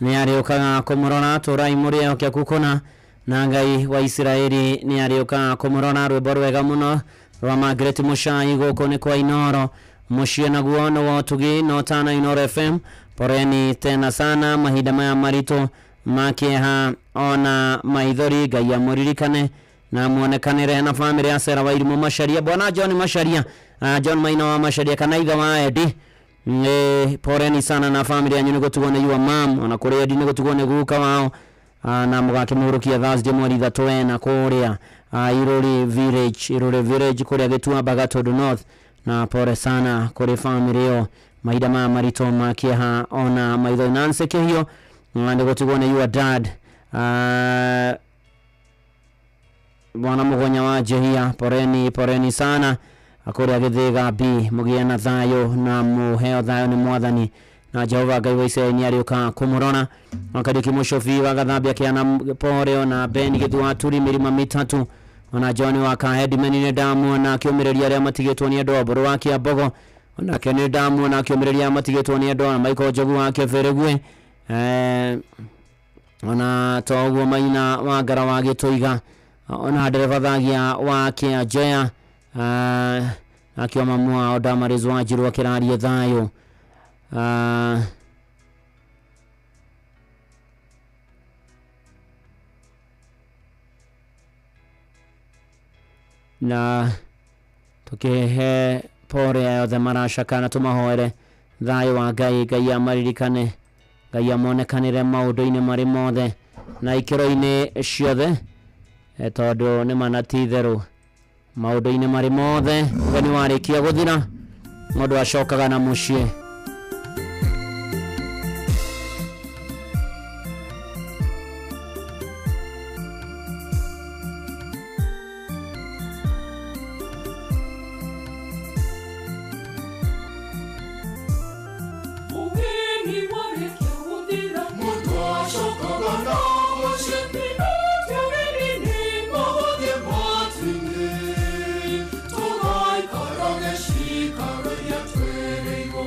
nĩ arĩũkaga kũmũrora. Tũrai mũrĩ ehokeku kũna na Ngai wa Isiraeli nĩ arĩũkaga kũmũrora. Rwĩmbo rwega mũno rwa Margaret Mũcai, gũkũ nĩ kwa Inoro mũciĩ, naguo nĩ wa ũtugi no tana Inoro FM. Poreni tena sana mahinda maya maritũ ma kĩeha ona maithori. Ngai amũririkane na muonekanĩre na bamĩrĩ ya Sera Wairimũ Macharia, bwana John Macharia, John Maina wa Macharia kana ithe wa Edi. Poreni sana na bamĩrĩ yanyu nĩ gũtigwo nĩ your mom, ona kũrĩ Edi nĩ gũtigwo nĩ guka wao, na mũgakĩmũhurũkia Thursday mweri 3 ena kũrĩa Iruri Village, Iruri Village kũrĩa Gĩtuamba, Gatundu North. Na pore sana kũrĩ bamĩrĩ ĩyo mahinda maya maritũ ma kĩeha ona maithori. Nancy Kĩhiũ nĩ gũtigwo nĩ your dad, bwana Mũgonya wa Njehia. Poreni, poreni sana kũrĩa Gĩthĩga B, mũgĩe na thayũ na mũheo thayũ nĩ Mwathani, na Jehova Ngai wa Isiraeli nĩ arĩũka kũmũrora. Wakariũki Mũcobi wa Gathambia kĩana pore, ona Ben Gĩthu Turi mĩrima mĩtatũ, ona John wa Kahedimeni nĩ ndamuona akĩũmĩrĩria arĩa matigĩtwo nĩ andũ. Mbũrũ wa Kĩambogo onake nĩ ndamuona akĩũmĩrĩria arĩa matigĩtwo nĩ andũ, ona Michael Njogu wa Kĩbĩrĩgwe, ona to ũguo Maina wa Ngara wa Gĩtũiga, ona ndereba Thagia wa Kĩanjoya, akĩo mamu wao Damaris Wanjiru akĩrarie thayũ. Na tukihe pore othe maracaka na tũmahoere thayũ wa Ngai. Ngai amaririkane, Ngai amonekanĩre maũndũ-inĩ marĩ mothe na ikĩro-inĩ ciothe, tondũ nĩ mana ti itherũ maũndũ-inĩ marĩ mothe ũgeni warĩkia gũthira mũndũ acokaga na mũciĩ. Ũgeni warĩkia gũthira mũndũ acokaga na mũciĩ. Ũgeni-inĩ magũthiĩ matu-inĩ, tũgaikarage ciikaro iria twĩrĩirwo.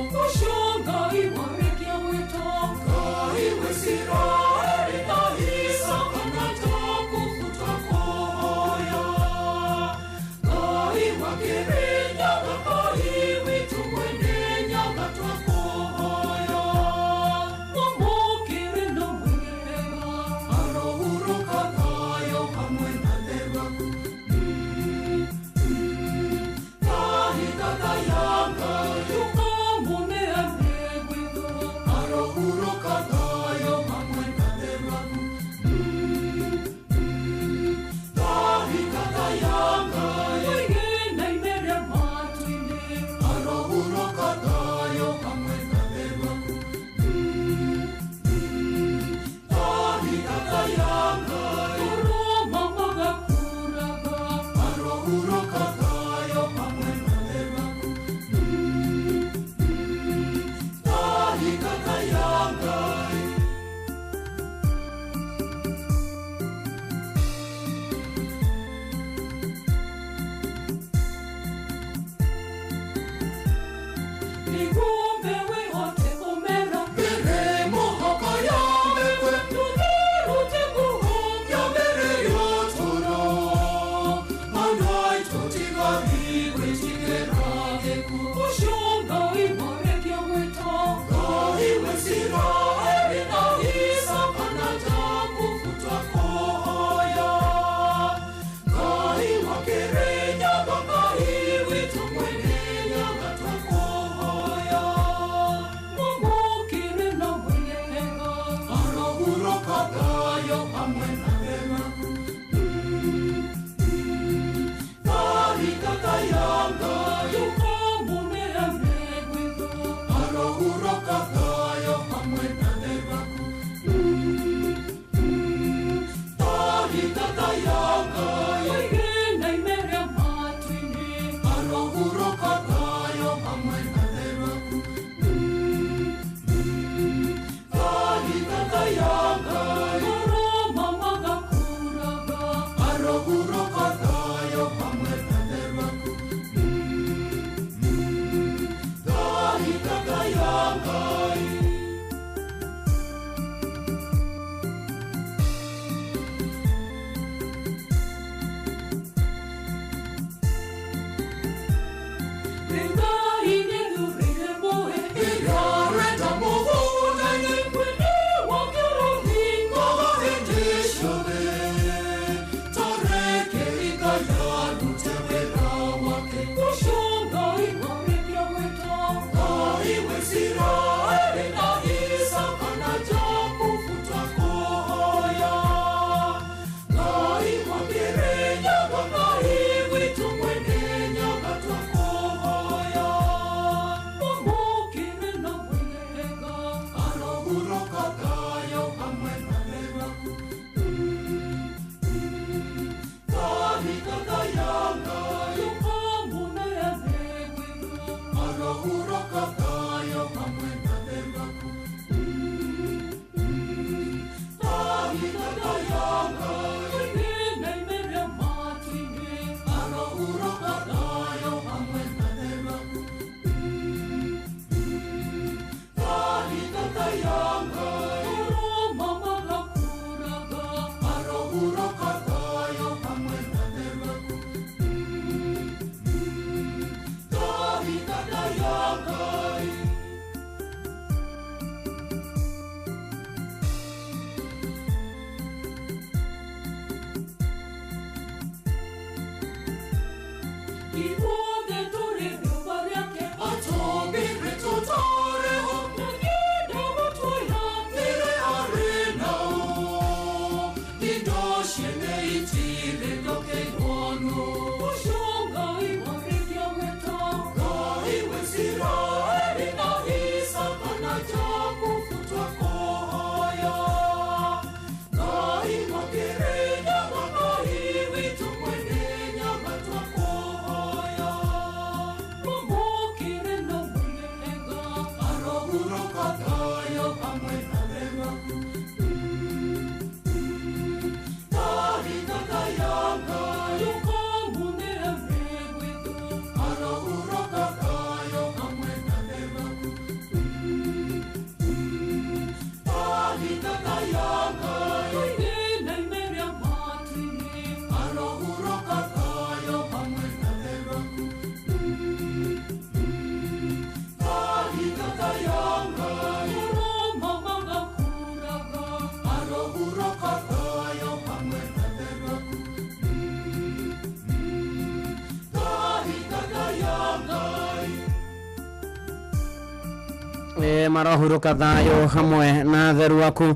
Marohuruka thayo hamwe na theru aku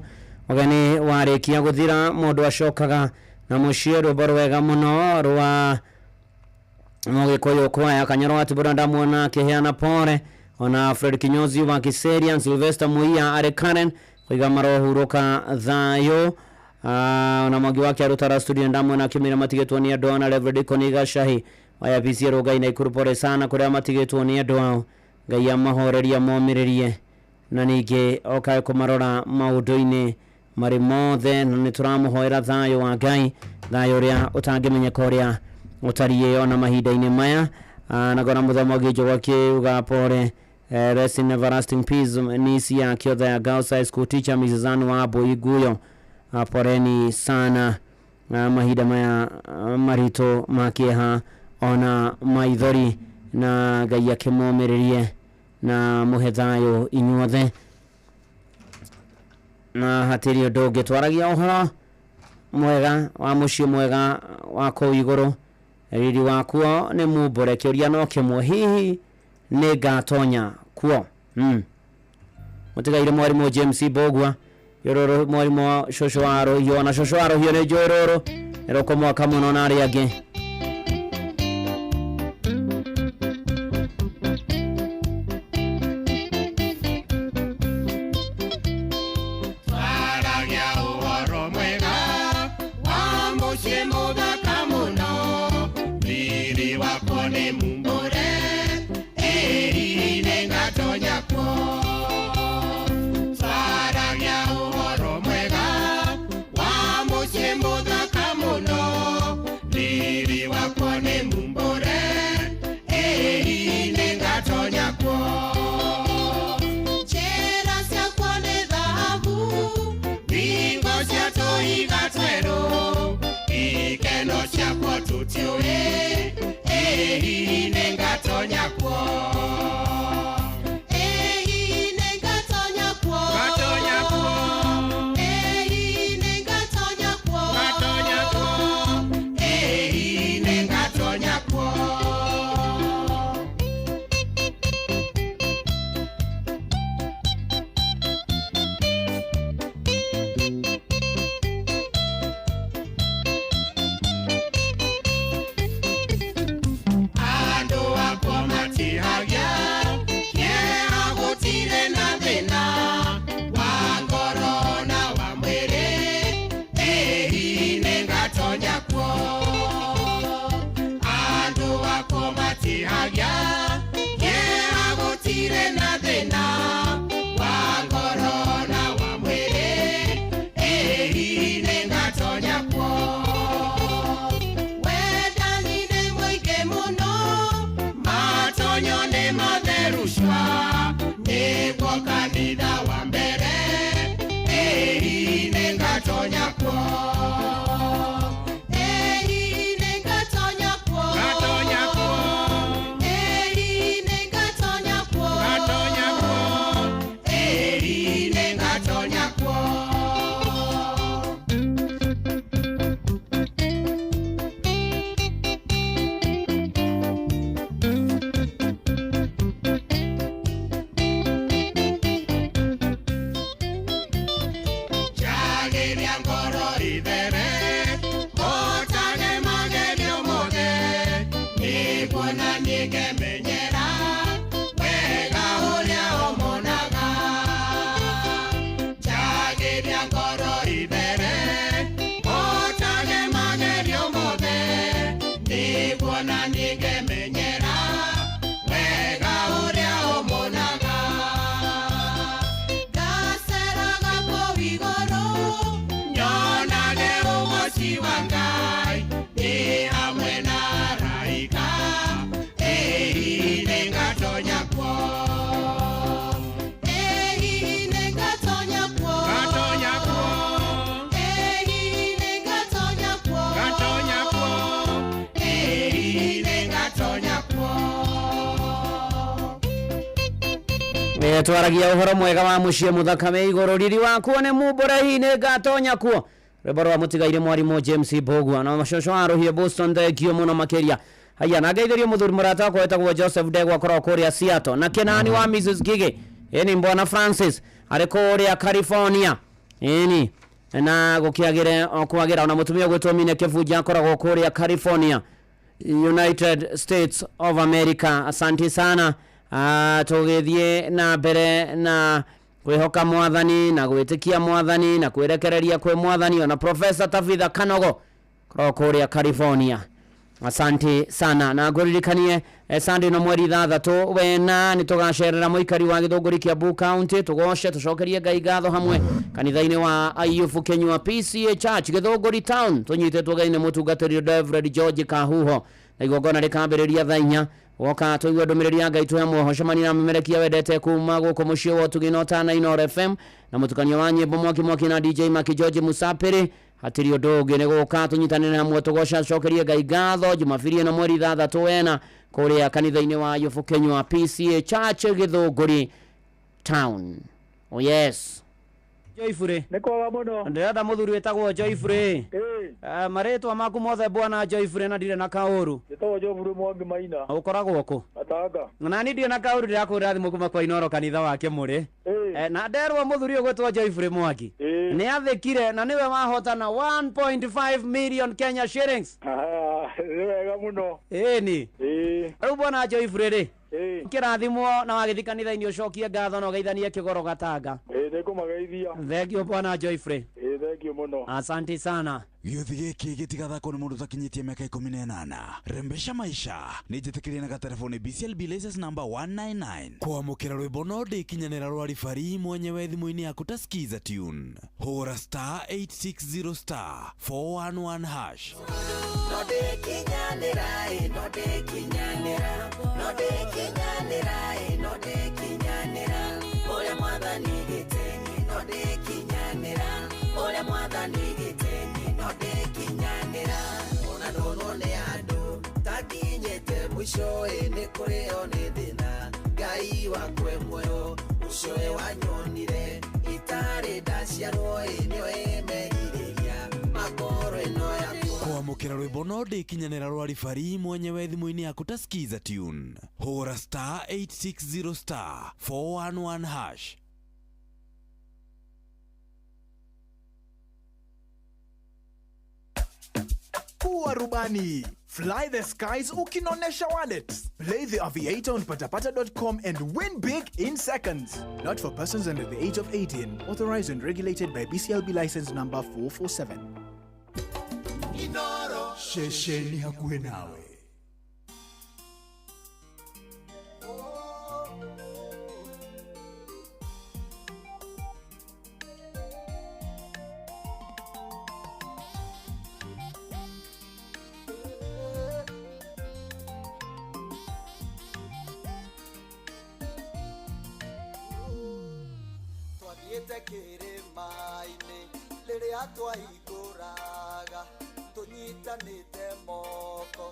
ugeni warikia guthira mundu acokaga na muciĩ rwĩmbo rwega mũno rwa Mũgĩkũyũ kwaya Kanyoro wa Tibura ndamuona akĩheana pore ona Fred Kinyozi wa Kiserian Sylvester Muia arĩ Karen kuiga marohuruka thayo ona Mwangi wa Kĩarutara studio ndamuona akĩmĩra matigĩtwo nĩ andũ ao na Reverend Koniga Shahi wa APC Rongai na Ikuru pore sana kũrĩa matigĩtwo nĩ andũ ao Ngai amahorerie momĩrĩrie na ningĩ okae kũmarora maũndũ-inĩ marĩ mothe na nĩ tũramũhoera thayũ wa Ngai thayũ ũrĩa ũtangĩmenyeka ũrĩa ũtariĩ ona mahinda-inĩ maya na gona mũthomo ũngĩ akiuga pore rest in everlasting peace nisi ya Kiotha ya Girls High School teacher Mrs. Ann wa Boiguyo poreni sana mahinda maya maritũ ma kĩeha ona maithori na Ngai akĩmomĩrĩrie na mũhe thayũ inyuothe na hatirĩ ũndũ ũngĩ twaragia ũhoro mwega wa mũciĩ mwega wa kũu igũrũ riri wakuo nĩ mumbũre kĩũria no kĩmwe hihi nĩ ngatonya kuo mũtigaire mwarimũ James Mbũgua yũrũrũ mwarimũ cũcũ wa Rũhiũ ona cũcũ wa Rũhiũ nĩ njũĩ rũrũ nĩ rũkũmwaka mũno na arĩa angĩ. Andu akwa matihagia nĩngatonya kuo. Ĩĩ nĩngatonya kuo. Ngatonya kuo. Ĩĩ nĩngatonya kuo. Ngatonya kuo. Ĩĩ nĩngatonya kuo. Njagĩria ngoro ithere, hotage magerio mothe, nĩguo na niĩ ngemenyera wega ũrĩa ũmonaga. Njagĩria ngoro ithere, hotage magerio mothe, nĩguo na niĩ ngemenyera wega ũrĩa ũmonaga. Ngaceraga kũu igũrũ. Nyonage ũgoci wa Ngai ndĩ hamwe na araika, ĩĩ nĩngatonya kuo. Ĩĩ nĩngatonya kuo. Ngatonya kuo. Ĩĩ nĩngatonya kuo. Ngatonya kuo. Ĩĩ nĩngatonya kuo. Twaragia uhoro mwega wa muciĩ muthaka wĩ igũrũ, riri wakuo nĩ mumbũre, hihi nĩ ngatonya kuo. Rwĩmbo rwa mũtigaire mwarimũ James Mbũgua na macoco wa rũhiũ Boston, thengio mũno makĩria. Haya, na ngeithĩrio mũthuri mũrata wakwa wĩtagwo Joseph Ndegwa, akoragwo kũrĩa Seattle, na Kenani wa Mrs Gigi, ĩni Mbwana Francis arĩ kũrĩa California, ĩni na gũkĩagĩre o kwagĩra, ona mũtumia ũgwĩtwo Mine Kĩbunja akoragwo kũrĩa California, United States of America. Asante sana. Tũgĩthiĩ na mbere na kwĩhoka mwathani na gwĩtĩkia mwathani na kwĩrekereria kwĩ mwathani. Ona Professor Tabitha Kanogo koragwo kũrĩa California, asante sana. Na ngũririkanie Sunday no mweri 6 wena nĩ tũgacerera mũikari wa Gĩthũngũri, Kiambu County, tũgoce tũcokerie Ngai ngatho hamwe kanitha-inĩ wa Ayubu Kenyua PCA Church, Gĩthũngũri Town, tũnyitĩtwo Ngai nĩ mũtungatĩri Reverend George Kahuho, na igongona rĩkambĩrĩria thaa 4. Woka tũigue ndũmĩrĩri ya Ngai twĩ hamwe, hocemania na memerekia wendete kuma gũkũ mũciĩ wa ũtugi na ũtana Inooro FM, na mũtukanio wa nyĩmbo mwaki mwaki na DJ Maki George Musapĩrĩ. Hatirĩ ũndũ ũngĩ, nĩ gũka tũnyitanĩre hamwe tũgoca cokerie Ngai ngatho Jumabiri ĩno mweri 6 wena kũrĩa kanitha-inĩ wa Ayubu Kenyua PCA Church, Gĩthũngũri Town. Oh yes, Joyfrey. Nĩ kwega mũno. Ndĩrenda mũthuri wĩtagwo Joyfrey. Ĩĩ. Marĩtwa maku mothe, bwana Joyfrey, na ndirĩ na kaũru? Njĩtagwo Geoffrey Mwangi Maina. Ũkoragwo kũ? Gatanga. Na ni ndirĩ na kaũru, ndĩrakũrĩra thimũ kuma kwa Inooro kanitha wa Kĩmũrĩ. Ĩĩ. Na nderwo mũthuri ũyũ gwĩtwo Joyfrey Mwangi Ĩĩ. nĩ athĩkire na nĩwe wahotana 1.5 million Kenya shillings. Ah, nĩ wega mũno. Ĩni. Ĩĩ. Rĩu bwana Joyfrey rĩ, Ĩĩ. kĩrathimwo na wagĩthiĩ kanitha-inĩ ũcokie ngatho na ũgeithanie kĩgoro Gatanga. Ĩĩ, nĩngũmageithia. Thengio bwana Joyfrey. Ĩĩ, thengio mũno. Asante sana. Gĩũthi gĩkĩ gĩtigathakwo nĩ mũndũ ũtakinyĩtie mĩaka 18. Rembesha maisha nĩ njĩtĩkĩrie na gatelefoni BCLB license number 199. Kwamũkĩra rwĩmbo no ndĩkinyanĩra rwa ribari mwenyewe thimũ-inĩ yaku ta skiza tune, hũra star 860 star 411 hash. No ndĩkinyanĩra ĩ, no ndĩkinyanĩra, no ndĩkinyanĩra ĩ, no ndĩkinyanĩra ũrĩa mwathani gĩtĩni, no ndĩkinyanĩra ũrĩa mwathani gĩtĩni, no ndĩkinyanĩra ona ndonwo nĩ andũ takinyĩte mũico ĩ, nĩ kũrĩo nĩ thĩna, Ngai wakwe muoyo ũcio we wanyonire itarĩ ndaciarwo ĩ, nĩwe merirĩria makoro ĩno yakwa. Kwamũkĩra rwĩmbo no ndĩkinyanĩra rwa ribari mwenyewe thimũ-inĩ yaku ta skiza tune, hũra star 860 star 411 hash. Kuwa rubani. Fly the skies ukinonesha wallet. Play the Aviator on patapata.com and win big in seconds. Not for persons under the age of 18. Authorized and regulated by BCLB license number 447. Shesheni hakuhe nawe. Twathiĩte kĩrĩma-inĩ. Rĩrĩa twaihingũraga tũnyitanĩte moko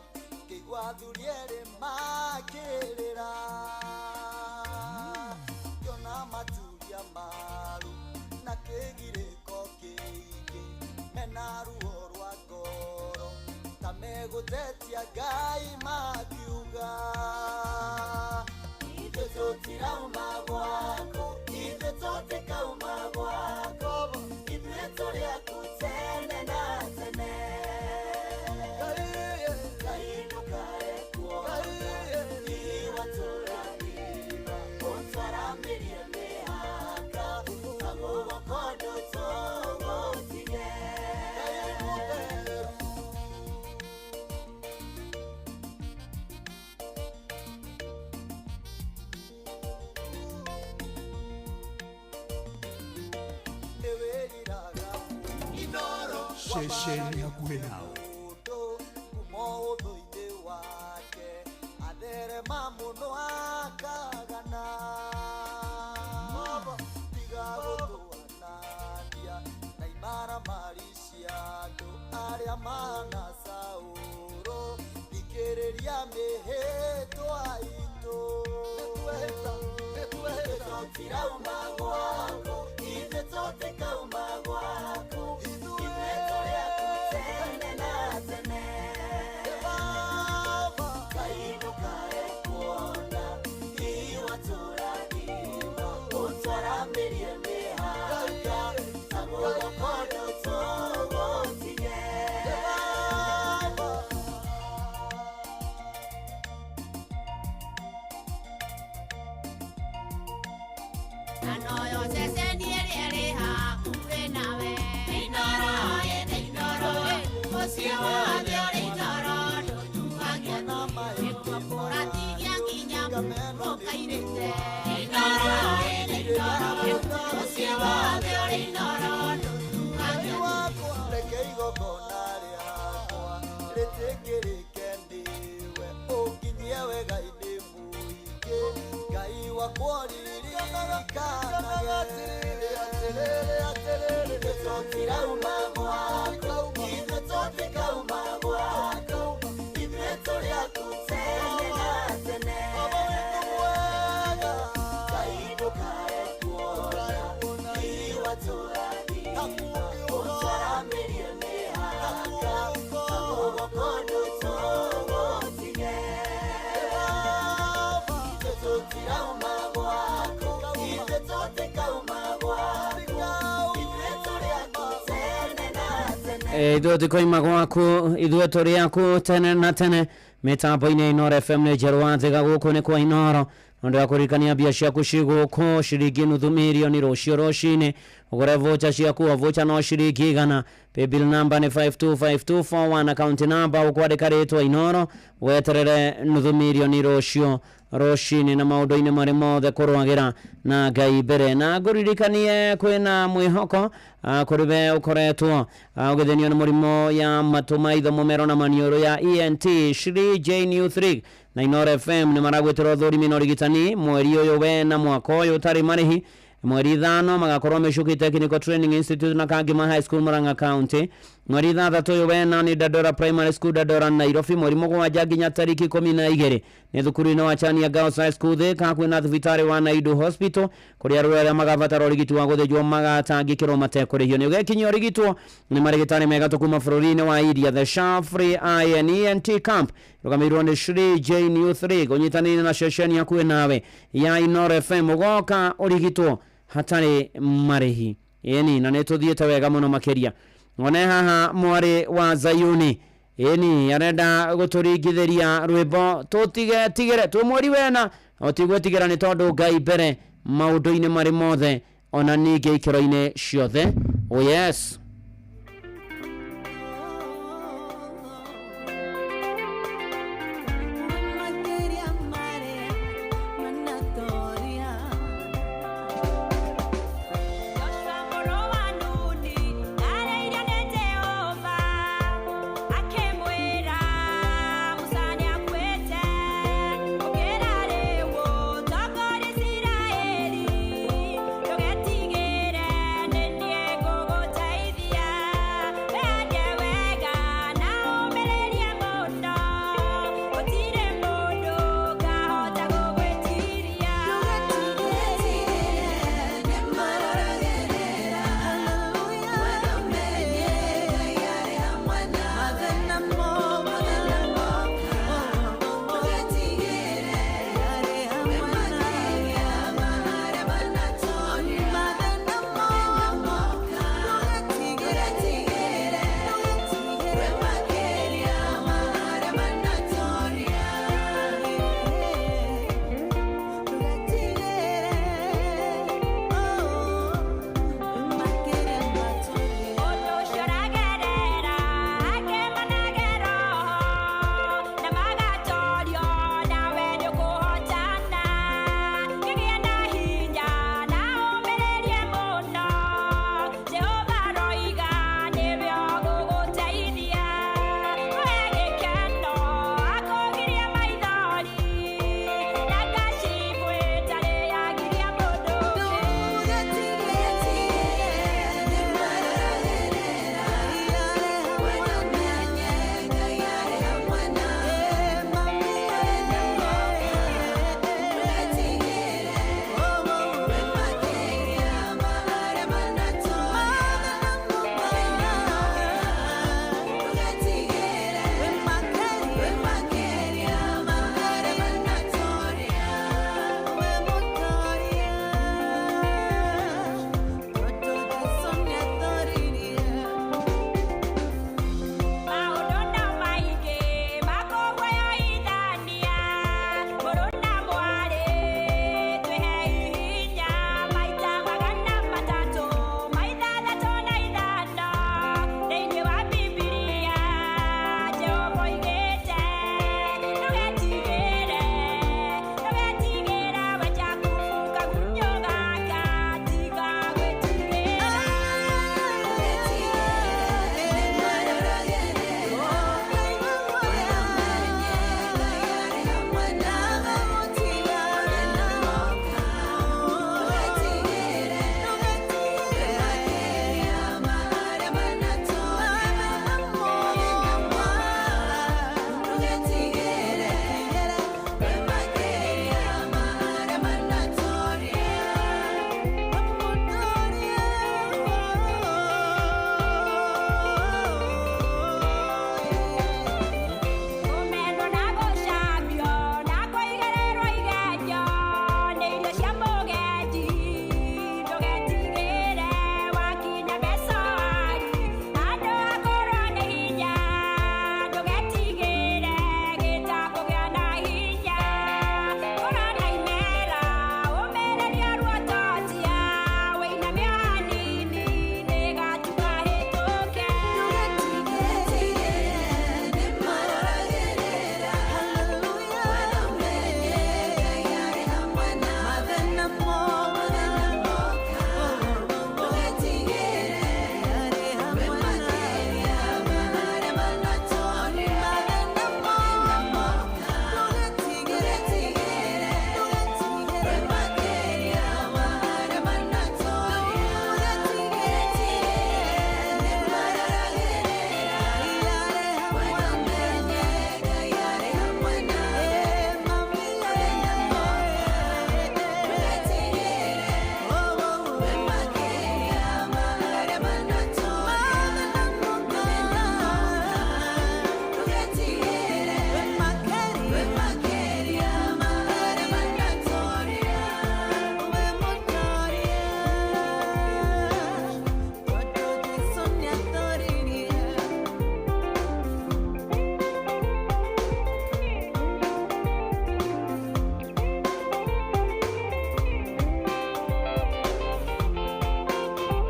ngĩigua athuri erĩ makĩrĩra ngĩona maturia maru na kĩgirĩko kĩingĩ mena ruo rwa ngoro ta megũtetia Ngai makiuga ithuĩ tũtirauma gwaku ithuĩ tũtikauma gwaku ithuĩ tũrĩ aku tene na tene Ngai ndũkae kuona iwatũrathima ũtwaramĩrie mĩhaka na guoko ndũtũgũtige. Ceceni hakuhĩ nawe. Mũndũ kuma ũthũ-inĩ wake atherema mũno akagana tiga gũtũanania na imaramari cia andũ arĩa mahana Saũlũ thikĩrĩria mĩhĩtwa itũ ithuĩ tũtirauma gwaku ithuĩ tũtikauma gwaku ithuĩ tũrĩ aku tene na tene Ngai ndũkae kuona iwatũrathima ũtwaramĩrie mĩhaka na guoko ndũtũgũtige. Anoyo ceceni ĩrĩa ĩrĩ hakuhĩ nawe. Inooro ĩnĩ Inooro, mũciĩ wothe ũrĩ Inooro, ndũtuagia nĩkuo kũratigia nginya mũkairĩte. Inooro ĩnĩ Inooro, mũciĩ wothe ũrĩ Inooro, ndũtuagia. Reke igongona rĩakwa rĩtĩkĩrĩke nĩwe ũnginyie wega-inĩ mũingĩ Ngai wakwa ũririkanage ithuĩ tũtirauma gwaku ithuĩ tũtikauma gwaku ithuĩ tũrĩ aku tene na tene Ngai ndũkae kuona iwatũrathima ũtwaramĩrie mĩhaka na guoko ndũtũgũtige ithuĩ tũtirauma gwaku ithuĩ tũtikauma gwaku ithuĩ tũrĩ aku tene na tene. Ithuĩ tũkoima gwaku ithuĩ tũrĩ aku tene na tene mĩtambo-inĩ Inooro FM nĩ njerũ wa njega gũkũ nĩ kwa Inooro nĩ wa kũririkania mbia ciaku ci gũkũ ciringi nuthu mirioni rũciũ rũcinĩ ũgũre vocha ciaku o vocha no ciringi 100 paybill number nĩ 525241 account number ũkwandĩka rĩtwa Inooro weterere nuthu mirioni rũciũ rũcinĩ na maũndũ-inĩ marĩ mothe kũrũagĩra na Ngai mbere na ngũririkanie kwĩna mwĩhoko kũrĩ we ũkoretwo ũgĩthĩnio nĩ mũrimũ ya matũ maitho mũmero na maniũrũ ya ENT Shri J New 3 na Inooro FM nĩ maragwĩtĩra ũthũrimi na ũrigitani mweri ũyũ wena mwaka ũyũ ũtarĩ marĩhi mweri 5 magakorwo Michuki Technical Training Institute na Kangema High School Murang'a County mweri 6 ũyũ wena nĩ Dandora Primary School Dandora Nairobi mweri 7 nginya tariki 12 nĩ thukuru-inĩ wa Chania Girls High School Thika hakuhĩ na thibitarĩ wa Naidu Hospital kũrĩa arwaru arĩa magabatara ũrigiti wa gũthĩnjwo magatangĩkĩrwo matekũrĩhio nĩ ũgekinyia ũrigitwo nĩ marĩgĩtarĩ mega kuma bũrũri-inĩ wa India the Shafri INENT Camp rũgamĩrĩirwo nĩ Shri J New 3 kũnyitanĩire na ceceni hakuhĩ nawe ya Inooro FM ũgoka ũrigitwo hatarĩ marĩhi ĩni na nĩ tũthiĩte wega mũno makĩria one haha mwarĩ wa Zayuni ĩni arenda gũtũringithĩria rwĩmbo tũtigetigĩre twĩ mweri wena ũtigwĩtigĩra nĩ tondũ Ngai mbere maũndũ-inĩ marĩ mothe ona ningĩ ikĩro-inĩ ciothe. Oh yes. Joshua mũrũ wa Nuni arĩirio nĩ Jehova akĩmwĩra Musa nĩakuĩte ũkĩra rĩu ũtongorie Isiraeli ndũgetigĩre nĩ niĩ ngũgũteithia.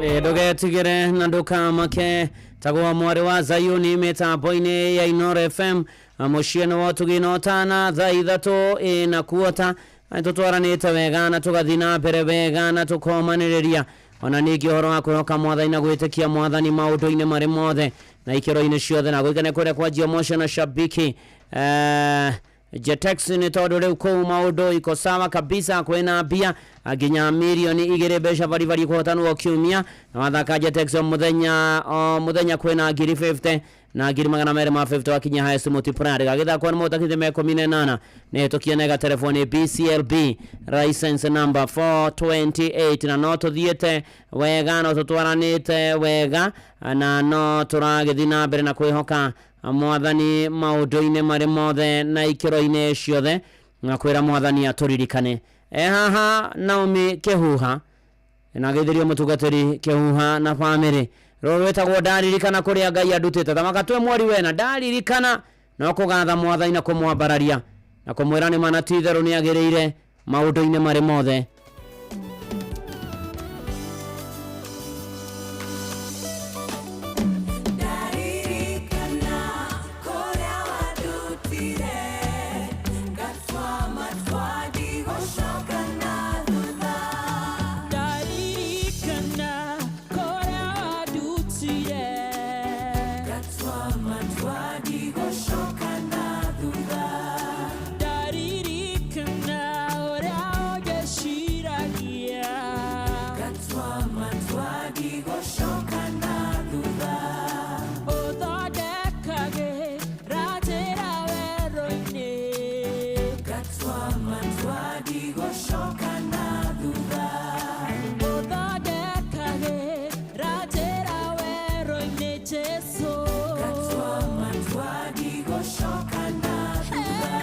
Ndũgetigĩre na ndũkamake tagwo mwarĩ wa Zayuni mĩtambo-inĩ ya Inoro FM mũciĩ nĩ wa ũtugi na ũtana thaa 3 ĩna kuota tũtwaranĩte wega na tũgathiĩ na mbere wega na tũkomanĩrĩria ona ningĩ ũhoro wa kwĩhoka mwathani na gwĩtĩkia mwathani maũndũ-inĩ marĩ mothe na ikĩro-inĩ ciothe na gwĩka nĩ kũrĩa kwanjia motion na shabiki Jetex nĩ tondũ rĩu kũu maũndũ iko sawa kabisa kwĩna mbia nginya 2 mirioni mbeca baribari kũhotanwo kiumia na wathaka Jetex o mũthenya o mũthenya kwĩna ngiri 50 na ngiri 250 wakinya highest multiplier gagĩthakwo nĩ mũtakithĩ me 18 nĩ hetũkia nega telefoni BCLB license number 428 na no tũthiĩte wega no tũtwaranĩte wega na no tũragĩthiĩ na mbere na kwĩhoka mwathani maũndũ-inĩ marĩ mothe na ikĩro-inĩ ciothe na kwĩra mwathani atũririkane e haha Naomi Kĩhuha na geithĩrio mũtungatĩri Kĩhuha na bamĩrĩ rũrũ rwĩtagwo ndaririkana kũrĩa Ngai andutĩte thamaka twĩ mweri wena ndaririkana no kũgatha mwathani na kũmwambararia na kũmwĩra nĩ mana ti itherũ nĩ agĩrĩire maũndũ-inĩ marĩ mothe. Ndaririkana kũrĩa wandutire, ngatua matua ndigũcoka na thutha. Ndaririkana kũrĩa wandutire, Ngatua matua ndigũcoka na thutha. Ndaririkana ũrĩa ũngĩciragia, Ngatua matua ndigũcoka na thutha. Ũthondekagĩra njĩra werũ-inĩ, Ngatua matua ndigũcoka na thutha. Ũthondekagĩra njĩra werũ-inĩ, Jesũ. Ngatua matua ndigũcoka na thutha.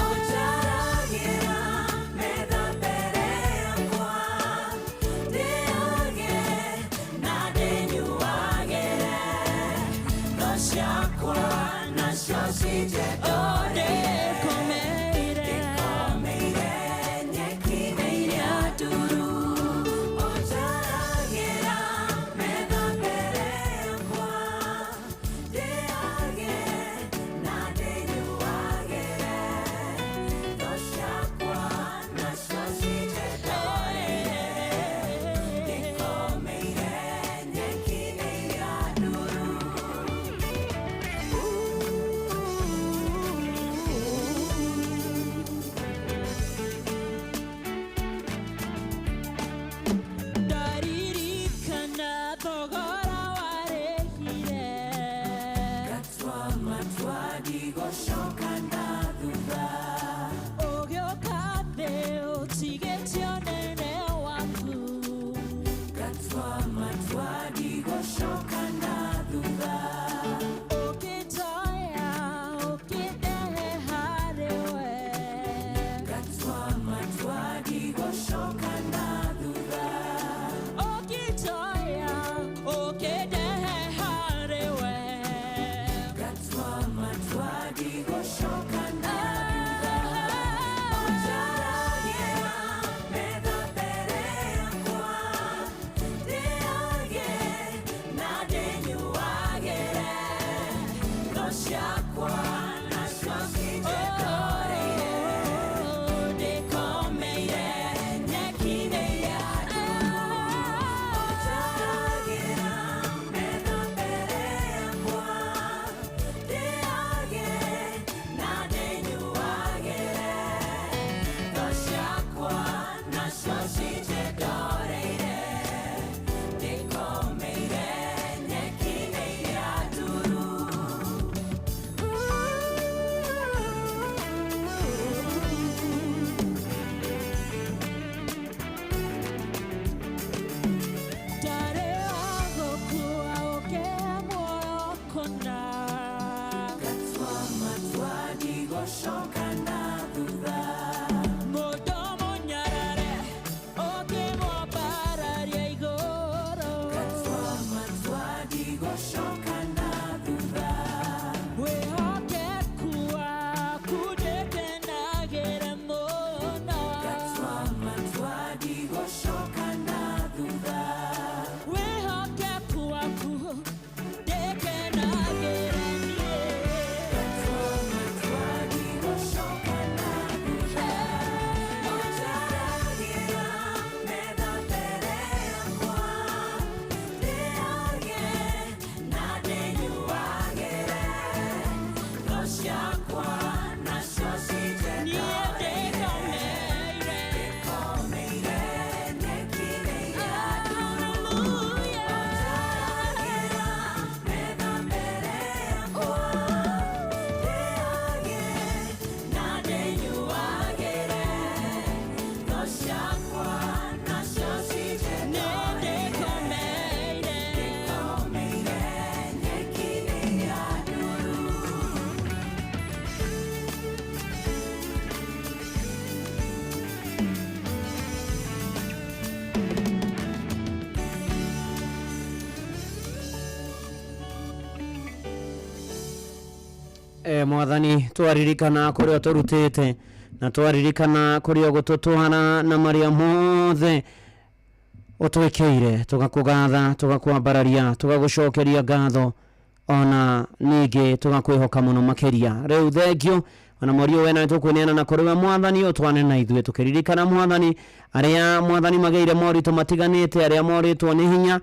Ũnjaragĩra metha mbere yakwa, ndĩage na ndĩnyuagĩre, thũ ciakwa nacio cinjendorere. Ndĩkomeire. Ndĩkomeire nyeki-inĩ iria nduru. Ũnjaragĩra metha mbere yakwa, ndĩage na ndĩnyuagĩre, thũ ciakwa nacio cinjendorere. Ndĩkomeire nyeki-inĩ iria nduru. Ndaririkana thogora warĩhire, Ngatua matua ndigũcoka na thutha. Ũgĩũka thĩ ũtigĩtie ũnene waku, Ngatua matua ndigũcoka na thutha. Ũkĩnjoya ũkĩndehe harĩ we, Ngatua matua ndigũcoka na thutha. Ũkĩnjoya Mwathani twaririkana kuria turutite na twaririkana kuria gututwara na maria mothe utwikeire, tugakugatha, tugakwambararia, tugagucokeria ngatho, ona ningi tugakwihoka muno makiria. Riu thengio ona mwario wena tukwineana na kuri we Mwathani, utwane na ithuĩ tukiririkana Mwathani aria Mwathani mageire moritũ matiganĩte, aria moritwo nĩ hinya,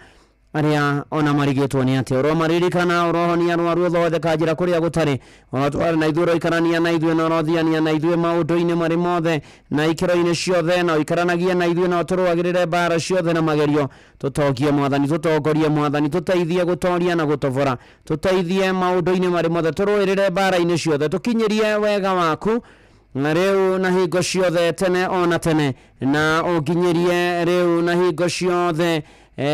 aria ona marigĩtwo nĩ atĩa. Ũromaririkana, ũrohonia arwaru, ũthondeka njĩra kũrĩa gũtarĩ, ũrotware na ithuĩ, ũroikarania na ithuĩ, na ũrothiania na ithuĩ maũndũ-inĩ marĩ mothe na ikĩro-inĩ ciothe, na ũikaranagie na ithuĩ, na ũtũrũagĩrĩre mbara ciothe na magerio. Tũtongie Mwathani, tũtongorie Mwathani, tũteithie gũtoria na gũtobora, tũteithie maũndũ-inĩ marĩ mothe, tũrũĩrĩre mbara-inĩ ciothe, tũkinyĩrie wega waku na rĩu na hingo ciothe tene ona tene, na ũnginyĩrie rĩu na hingo ciothe,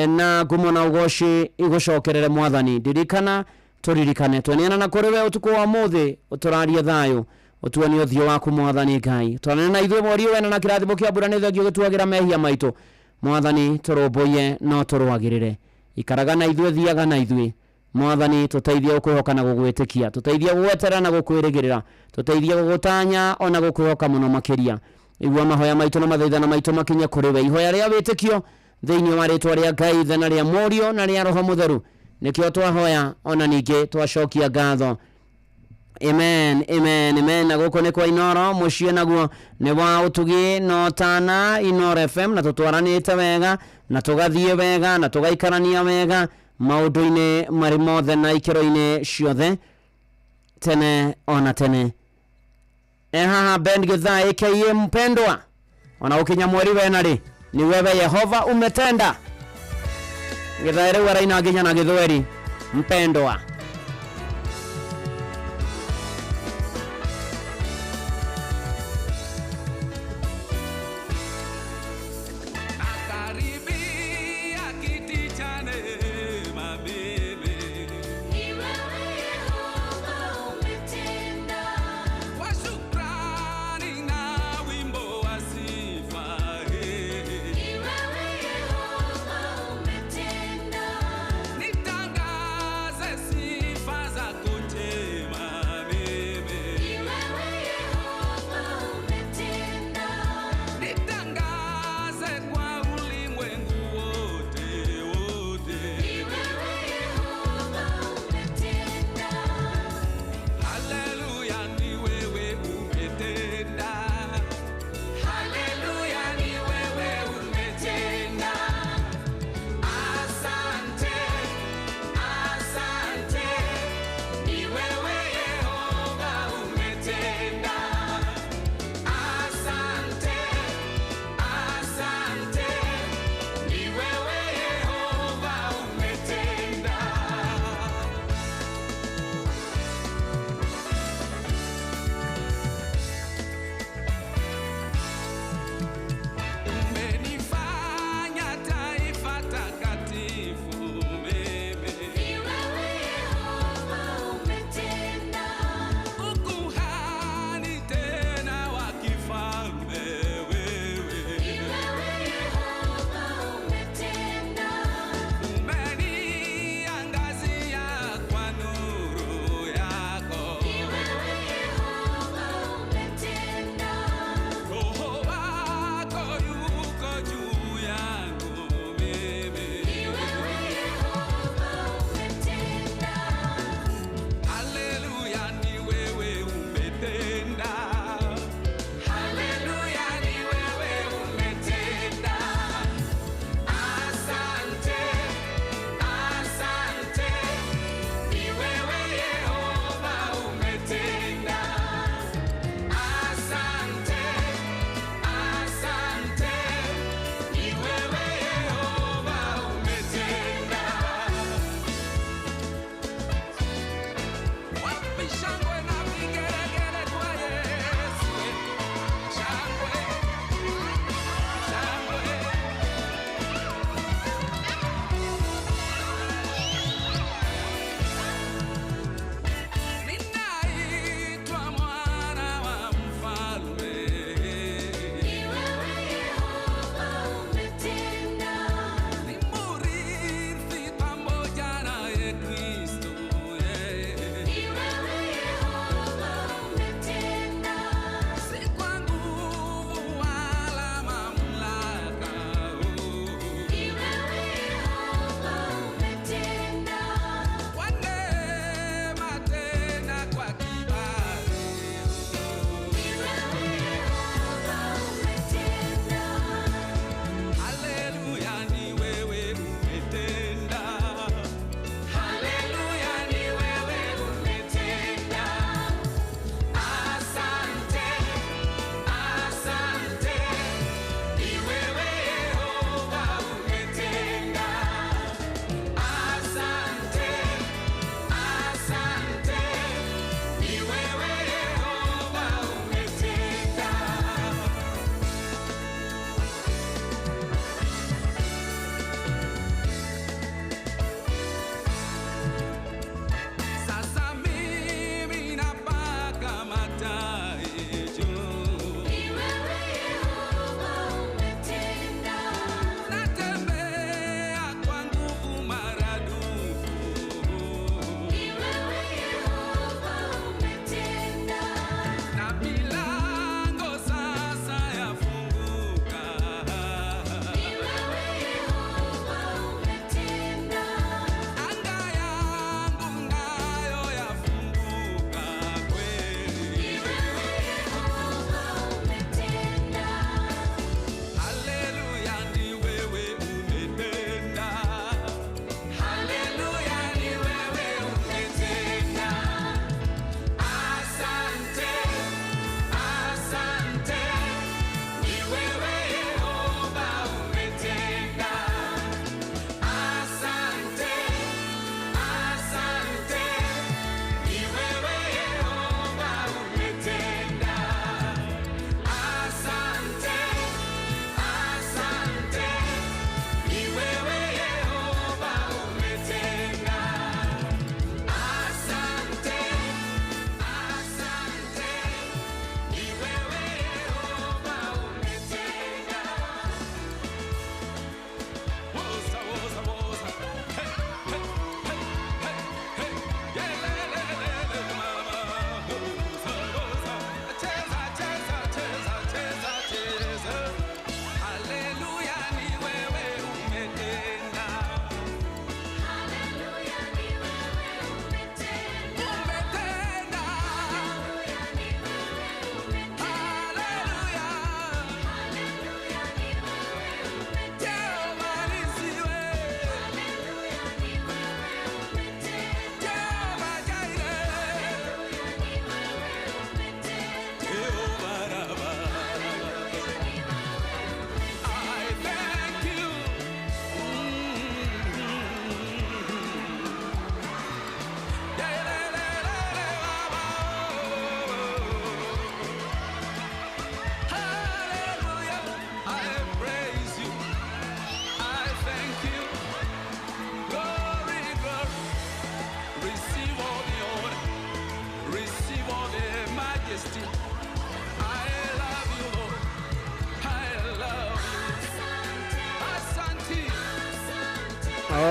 na ngumo na ugoci igucokerere Mwathani. Ndirikana, tũririkane, tweneana na kũrĩ we ũtukũ wa ũmũthĩ, ũtũrarie thayũ, ũtuonie ũthiũ waku Mwathani Ngai, twanene na ithuĩ mweri wena na kĩrathimo kĩa mbura nĩ thengio gĩtuagĩra mehia maitũ. Mwathani tũrũmbũiye no tũrũagĩrĩre, ikaraga na ithuĩ, thiaga na ithuĩ Mwathani, tũteithie gũkwĩhoka na gũgwĩtĩkia, tũteithie gũgweterera na gũkwĩrĩgĩrĩra, tũteithie gũgũtanya ona gũkwĩhoka mũno makĩria. Igua mahoya maitũ na mathaithana maitũ makinye kũrĩ we, ihoya rĩa wĩtĩkio thĩinĩ wa rĩtwa rĩa Ngai Ithe na rĩa Mũriũ na rĩa Roho Mũtheru, nĩkĩo twahoya ona ningĩ twacokia ngatho. Amen, amen, amen. Na gũkũ nĩ kwa Inoro, mũciĩ naguo nĩ wa ũtugi no tana Inoro FM, na tũtwaranĩte wega na tũgathiĩ wega na tũgaikarania wega maũndũ-inĩ marĩ mothe na ikĩro-inĩ ciothe tene ona tene. Haha Ben Githaa aka mpendwa, ona ũkinya mweri wena rĩ, ni wewe Yehova umetenda. Githaa rĩu araina nginya na gĩthweri, mpendwa. Nakaribia kiti cha neema mimi. Ni wewe Yehova umetenda. Kwa shukrani na wimbo wa sifa. Ni wewe Yehova umetenda. Nitangaze sifa.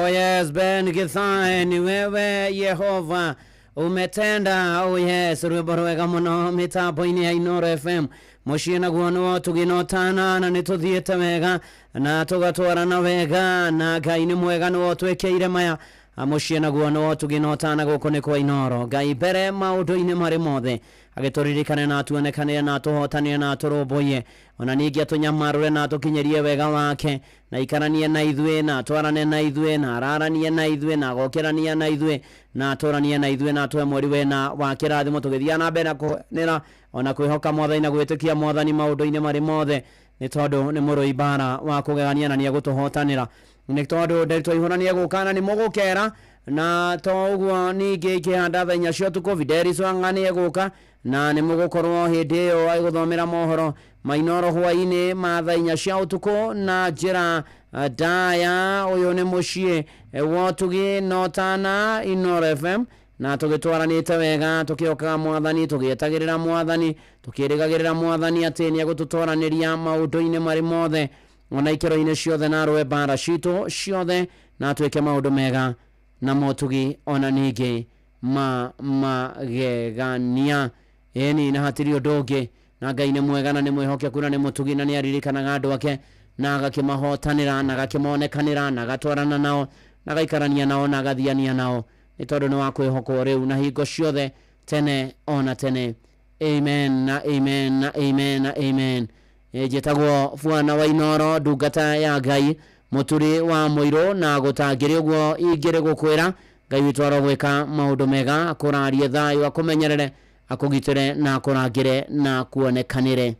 Oh yes, Ben Githae, ni wewe Yehova umetenda. Oh yes, rwĩmbo rwega mũno mĩtambo-inĩ ya Inoro FM. Mũciĩ naguo nĩ tũgĩna ũtana na nĩ tũthiĩte wega na tũgatwarana wega na Ngai nĩ mwega nĩwe ũtwĩkĩire maya. Mũciĩ naguo nĩ tũgĩna ũtana gũkũ nĩ kwa Inoro. Ngai mbere maũndũ-inĩ marĩ mothe agĩtũririkane na atuonekanĩre na atũhotanĩre na atũrũmbũiye, ona ningĩ atũnyamarũre na atũkinyĩrie wega wake, na ikaranie na ithuĩ, na atwarane na ithuĩ, na araranie na ithuĩ, na agokĩrania na ithuĩ, na atũranie na ithuĩ, na atũhe mweri wena wa kĩrathimo tũgĩthiaga na mbere na kũnĩra ona kwĩhoka Mwathani na gwĩtĩkia Mwathani maũndũ-inĩ marĩ mothe, nĩ tondũ nĩ mũrũi mbara wa kũgegania na nĩegũtũhotanĩra, nĩ tondũ ndeto ihũrania gũka na nĩ mũgũkera na to ũguo ningĩ ikĩhanda thaa inya cia ũtukũ Fidelis Wang'a nĩ egũka na nĩ mũgũkorwo hĩndĩ ĩyo agĩgũthomera mohoro ma Inoro hwaĩ-inĩ ma thaa inya cia ũtukũ na njĩra ndaya. Ũyũ nĩ mũciĩ wa ũtugi na ũtana Inoro FM, na tũgĩtwaranĩte wega tũkĩhokaga Mwathani, tũgĩetagĩrĩra Mwathani, tũkĩrĩgagĩrĩra Mwathani atĩ nĩ egũtũtwaranĩria maũndũ-inĩ marĩ mothe ona ikĩro-inĩ ciothe, na arũe mbara citũ ciothe, na atwĩke maũndũ mega na motugi ona ningĩ ma magegania. Ĩni na hatirĩ ũndũ ũngĩ, na Ngai nĩ mwega na nĩ mwĩhokeku na nĩ mũtugi na nĩ aririkanaga andũ ake na agakĩmahotanĩra na agakĩmonekanĩra na agatwarana nao na agaikarania nao na agathiania nao, nĩ tondũ nĩ wa kwĩhokwo rĩu na hingo ciothe tene ona tene. Amen na amen na amen na amen. Njĩtagwo Bwana wa Inoro, ndungata ya Ngai, mũturi wa mũirũ, na gũtangĩrĩ ũguo ingĩrĩ gũkwĩra Ngai witũ arogwĩka maũndũ mega, akũrarie thayũ, akũmenyerere, akũgitĩre na akũrangĩre na akuonekanĩre.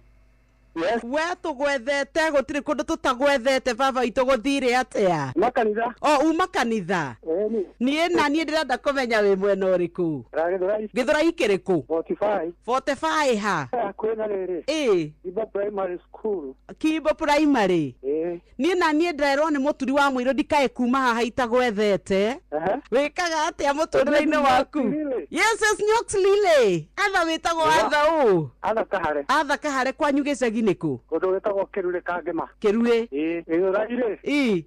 We tũgwethete gũtirĩ kũndũ tũtagwethete baba witũ, gũthire atĩa? Makanitha. O uma kanitha. Niĩ na niĩ ndĩrenda kũmenya wĩ mwena ũrĩkũ. Gĩthũrai kĩrĩkũ? 45. 45 ha? Kwĩna rĩrĩ. Ĩ. Kimbo Primary School. Kimbo Primary. Ĩ. Niĩ na niĩ ndĩrerwo nĩ mũturi wa mũirũ ndikae kuma haha itagwethete. Wĩkaga atĩa mũtũrĩre-inĩ waku? Yes, yes, Nyox Lily. Atha wĩtagwo Atha ũ? Atha Kahare. Atha Kahare kwanyu gĩcagi-inĩ kũ? Kũndũ gwĩtagwo Kĩrurĩ Kangĩma. Kĩrurĩ. Ĩ, Gĩthũrai rĩ. Ĩ.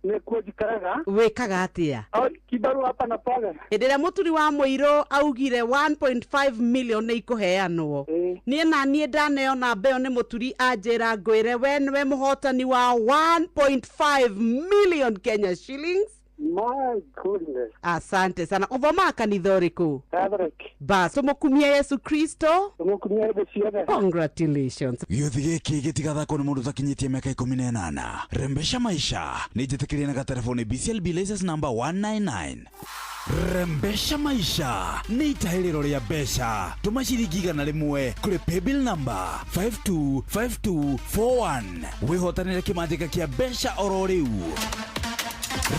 Nĩ kuo njikaraga. Wĩkaga atĩa? Kibarua hapa na pale. Hĩndĩ ĩrĩa mũturi wa mũirũ augire 1.5 million nĩ ikũheanwo, niĩ na niĩ ndaneo namba ĩyo nĩ mũturi anjĩra ngwĩre we nĩwe mũhotani wa 1.5 million Kenya shillings. My goodness. Asante sana. Ũthomaga kanitha ũrĩkũ? Catholic. Bas, tũmũkumie Yesu Kristo. Tũmũkumie hĩndĩ ciothe. Congratulations. Gĩũthi gĩkĩ gĩtigathakwo nĩ mũndũ ũtakinyĩtie mĩaka 18. Rembesha maisha nĩ njĩtĩkĩrie na gatelefoni BCLB license number 199. Rembesha maisha nĩ itahĩrĩro rĩa mbeca. Tũma ciringi 100 kũrĩ paybill number 525241 wĩhotanĩre kĩmanjĩka kĩa mbeca oro rĩu.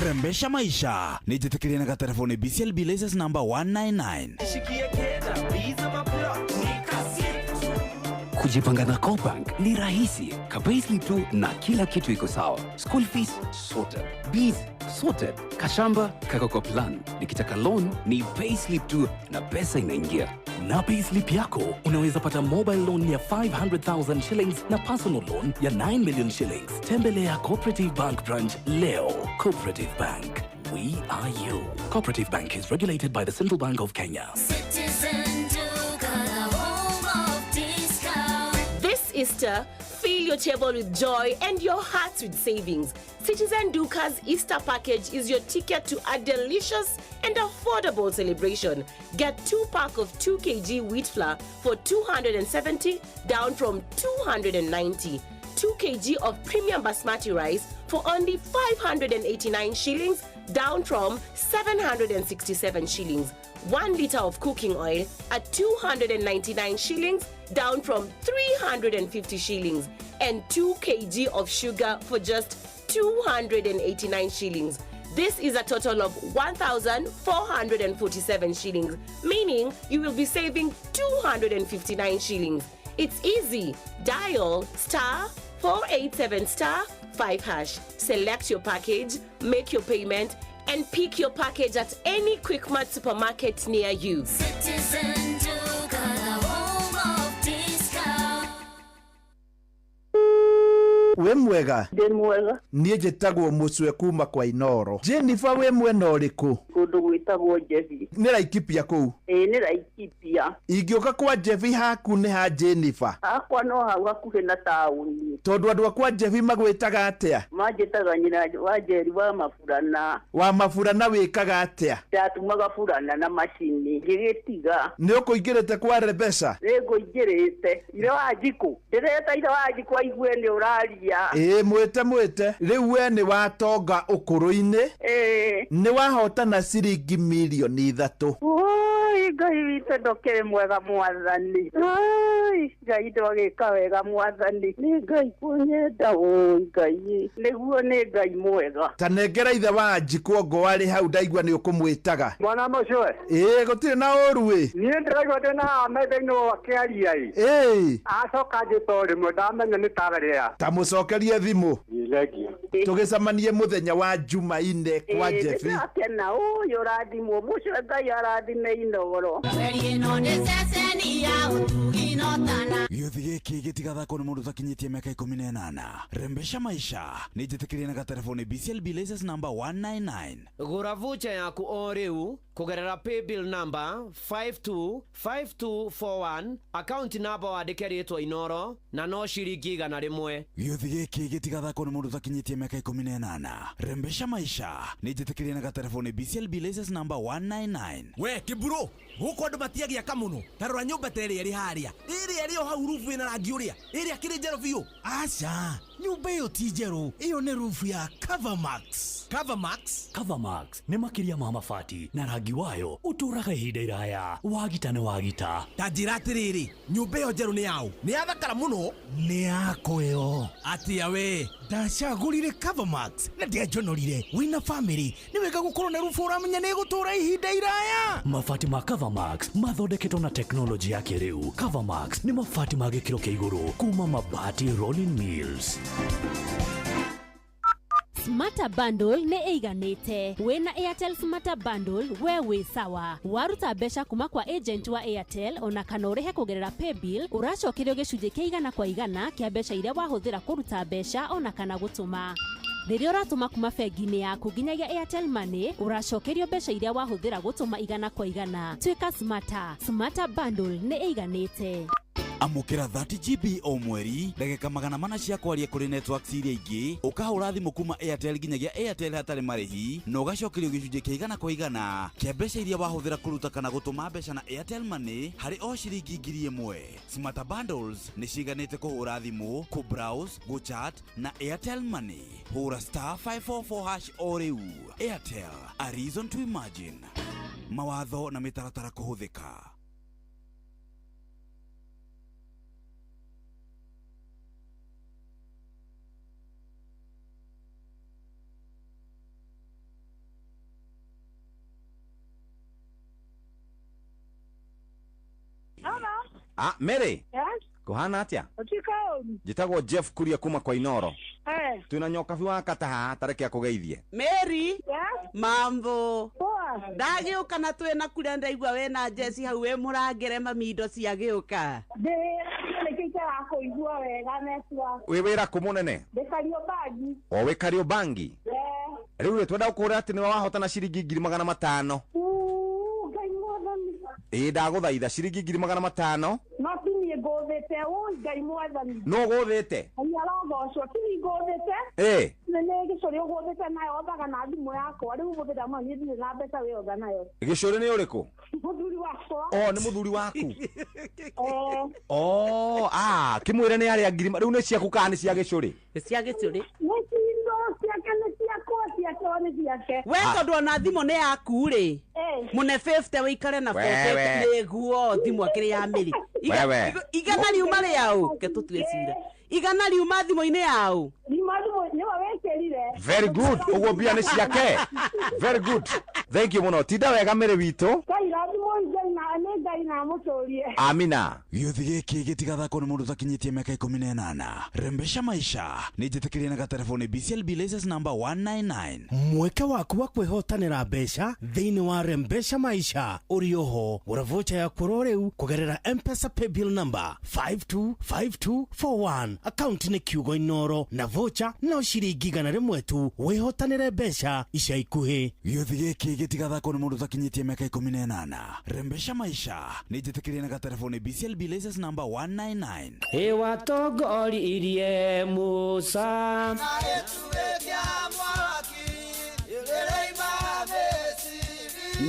Rembesha maisha nĩ njĩtĩkĩrie na gatelefoni BCLB license number 199. Kujipanga na CoBank ni rahisi. Ka-payslip tu na kila kitu iko sawa. School fees sorted, bills sorted, kashamba kako kwa plan. Nikitaka loan ni payslip tu na pesa inaingia. Na payslip yako unaweza pata mobile loan ya 500,000 shillings na personal loan ya 9 million shillings. Tembelea Cooperative Bank branch leo. Cooperative Bank, we are you. Cooperative Bank is regulated by the Central Bank of Kenya. Citizen Duka, the home of discount. This Easter, fill your table with joy and your hearts with savings. Citizen Duka's Easter package is your ticket to a delicious and affordable celebration. Get 2 pack of 2 kg wheat flour for 270 down from 290. 2 kg of premium basmati rice for only 589 shillings down from 767 shillings. 1 liter of cooking oil at 299 shillings down from 350 shillings, and 2 kg of sugar for just 289 shillings. This is a total of 1,447 shillings, meaning you will be saving 259 shillings. It's easy. Dial star 487 star 5 hash. Select your package, make your payment, and pick your package at any Quickmart supermarket near you. Citizen Duka, the home of discount. Wĩ mwega? Ndĩ mwega. Niĩ njĩtagwo Mũcwe kuma kwa Inoro. Jennifer, wĩ mwena ũrĩkũ? Kũndũ gwĩtagwo Njebi. Nĩ Laikipia kũu? Ĩĩ, nĩ Laikipia. Ingĩũka kwa Njebi haku nĩ ha Jennifer? Hakwa no hau hakuhĩ na taũni. Tondũ andũ akwa Njebi magwĩtaga atĩa? Manjĩtaga nyina wa Njeri wa Maburana. Wa Maburana wĩkaga atĩa? Ndatumaga burana na macini ngĩgĩtiga. Nĩ ũkũingĩrĩte kwa Rebesha? Nĩngũingĩrĩte. Ithe wa Njikũ, ndĩreta ithe wa Njikũ aigue nĩ ũraria. Ĩĩ, mwĩte mwĩte. Rĩu we nĩ watonga ũkũrũ-inĩ. Ĩĩ. Nĩ wahotana ciringi mirioni 3. Oi, Ngai witũ ndũkĩrĩ mwega mwathani. Oi, Ngai ndwagĩka wega mwathani. Nĩ Ngai kũnyenda, oi Ngai. Nĩguo nĩ Ngai mwega. Ta nengera ithe wa Njikũ ngo arĩ hau, ndaigua nĩ ũkũmwĩtaga. Mwana mũcwe. Ĩĩ, gũtirĩ na ũru ĩ. Niĩ ndĩraigua ndĩ na metha-inĩ akĩaria ĩ. Ĩĩ. Acoka njĩta o rĩmwe ndamenya nĩ tararĩa. Ta mũcokerie thimũ. Thengiũ. Tũgĩcemanie mũthenya wa Jumaine kwa Njebi. Nĩndakena, ũyũ ũrathimwo mũcwe, Ngai arathime Inogoro. Gĩũthi gĩkĩ gĩtigathakwo nĩ mũndũ ũtakinyĩtie mĩaka 18. Rembesha maisha nĩ njĩtĩkĩrie na gatelefoni BCLB license number 199. Gũra vucha yaku o rĩu kũgerera paybill number 525241, akaunti namba wandĩke rĩtwa Inoro, na no ciringi 100. Gĩũthi gĩkĩ gĩtigathakwo nĩ mũndũ ũtakinyĩtie mĩaka 18. Rembesha maisha nĩ njĩtĩkĩrie na gatelefoni BCLB license number 199. We kĩmburu, gũkũ andũ matiagĩaka mũno. Ta rora nyũmba ta ĩrĩa ĩrĩ harĩa, ĩrĩa ĩrĩ o hau, rubu ĩna rangi ũrĩa, ĩrĩa kĩrĩ njerũ biũ. Aca, nyũmba ĩyo ti njerũ, ĩyo nĩ rufu ya Covermax. Covermax? Covermax nĩ makĩria ma mabati, na rangi wayo ũtũũraga ihinda iraya. Wagita nĩ wagita. Ta njĩra atĩrĩrĩ, nyũmba ĩyo njerũ nĩ yaũ? Nĩ yathakara mũno. Nĩ yakwa ĩyo. Atĩa we? Ndacagũrire Covermax na ndianjonorire. Wĩna famĩlĩ nĩ wega gũkorwo na rubu ũramenya nĩ ĩgũtũũra ihinda iraya. Mabati ma Covermax mathondeketwo na teknolojĩ ya kĩrĩu. Covermax nĩ mabati ma gĩkĩro kĩa igũrũ kuma Mabati Rolling Mills. Smarter Bundle nĩ ĩiganĩte. Wĩna Airtel Smarter Bundle, we wĩ sawa. Waruta mbeca kuma kwa agent wa Airtel ona kana ũrĩhe kũgerera paybill, ũracokerio gĩcunjĩ kĩa 100% kĩa mbeca iria wahũthĩra kũruta mbeca ona kana gũtũma. Rĩrĩa ũratũma kuma bengi-inĩ yaku nginyagia Airtel Money, ũracokerio mbeca iria wahũthĩra gũtũma 100%. Tuĩka smarter. Smarter Bundle nĩ ĩiganĩte. Amũkĩra 30 GB o mweri, ndagĩka 400 cia kwaria kũrĩ networks iria ingĩ, ũkahũra thimũ kuma Airtel nginyagia Airtel hatarĩ marĩhi, na ũgacokerio gĩcunjĩ kĩa 100% kĩa mbeca iria wahũthĩra kũruta kana gũtũma mbeca na Airtel Money harĩ o ciringi 1000. Smarter Bundles nĩ ciganĩte kũhũra thimũ, kũ-browse, gũ-chat na Airtel Money. Hũra *544# o rĩu. Airtel, a reason to imagine. Mawatho na mĩtaratara kũhũthĩka. Ah, Mary. Yes. Kuhana atia? Ũtuĩka ũru. Njĩtagwo Jeff Kuria kuma kwa Inoro. Eh. Twĩna nyokabi wa kata haha, tareke akũgeithie. Mary. Mambo. Ndagĩũka na twĩna kũrĩa ndaigua wĩna Jesi hau wĩ mũrangĩre mami indo cia gĩũka. Ndĩ nĩkĩte wa kũigua wega network. Wĩ wĩra kũ mũnene? Ndĩ Kariobangi. O wĩ Kariobangi? Eh. Rĩu rĩ, twenda gũkũra atĩ nĩwe wahotana ciringi 500,000. Uu, Ngai mwathani. Ĩĩ, ndagũthaitha, ciringi 500,000. No ti niĩ ngũthĩte, ũi Ngai mwathani. Nũ ũgũthĩte? Ngai arogocwo, ti niĩ ngũthĩte. Ĩĩ. Nĩ nĩ gĩcũrĩ ũgũthĩte nayo, othaga na thimũ yakwa. Rĩu ũmũthĩ ndamona niĩ ndirĩ na mbeca wĩotha nayo. Gĩcũrĩ nĩ ũrĩkũ? Mũthuri wakwa. O nĩ mũthuri waku? Eh. O, ah, kĩmwĩre nĩ arĩa ngiri rĩu nĩ ciaku kana nĩ cia gĩcũrĩ? Nĩ cia gĩcũrĩ. Nĩ cindo ciake, nĩ ciakwa, ciake o nĩ ciake. We tondũ ona thimũ nĩ yaku rĩ, mũne 50 wĩikare na Wewe. 40 nĩguo thimũ akĩrĩ ya mĩrĩ. Wewe. Igana riuma rĩaũ, ke tũtue cira. Igana riuma thimũ-inĩ yaũ. Riuma thimũ nĩwe wĩkĩrire. Very good. Ũguo mbia nĩ ciake. Very good. Thank you mũno. Tinda wega Mary witũ. Ngai rathimwo, Ngai na nĩ Ngai na amũtũrie. Amina. Gĩũthi gĩkĩ gĩtigathakwo nĩ mũndũ ũtakinyĩtie mĩaka 18. Rembesha maisha nĩ njĩtĩkĩrie na gatereboni BCLB license number 199. Mweke waku wa kwĩhotanĩra mbeca thĩinĩ wa Rembesha Maisha ũrĩ oho. Gũra vocha ya kũrwo rĩu kũgerera Mpesa paybill number 525241, akaunti nĩ kiugo Inoro, na vocha no ciringi 100 tu. Wĩhotanĩre mbeca ica ikuhĩ. Gĩũthi gĩkĩ gĩtigathakwo nĩ mũndũ ũtakinyĩtie mĩaka 18. Rembesha maisha nĩ njĩtĩkĩrie na gatereboni BCLB license number 199. Ĩwatongoririe Musa.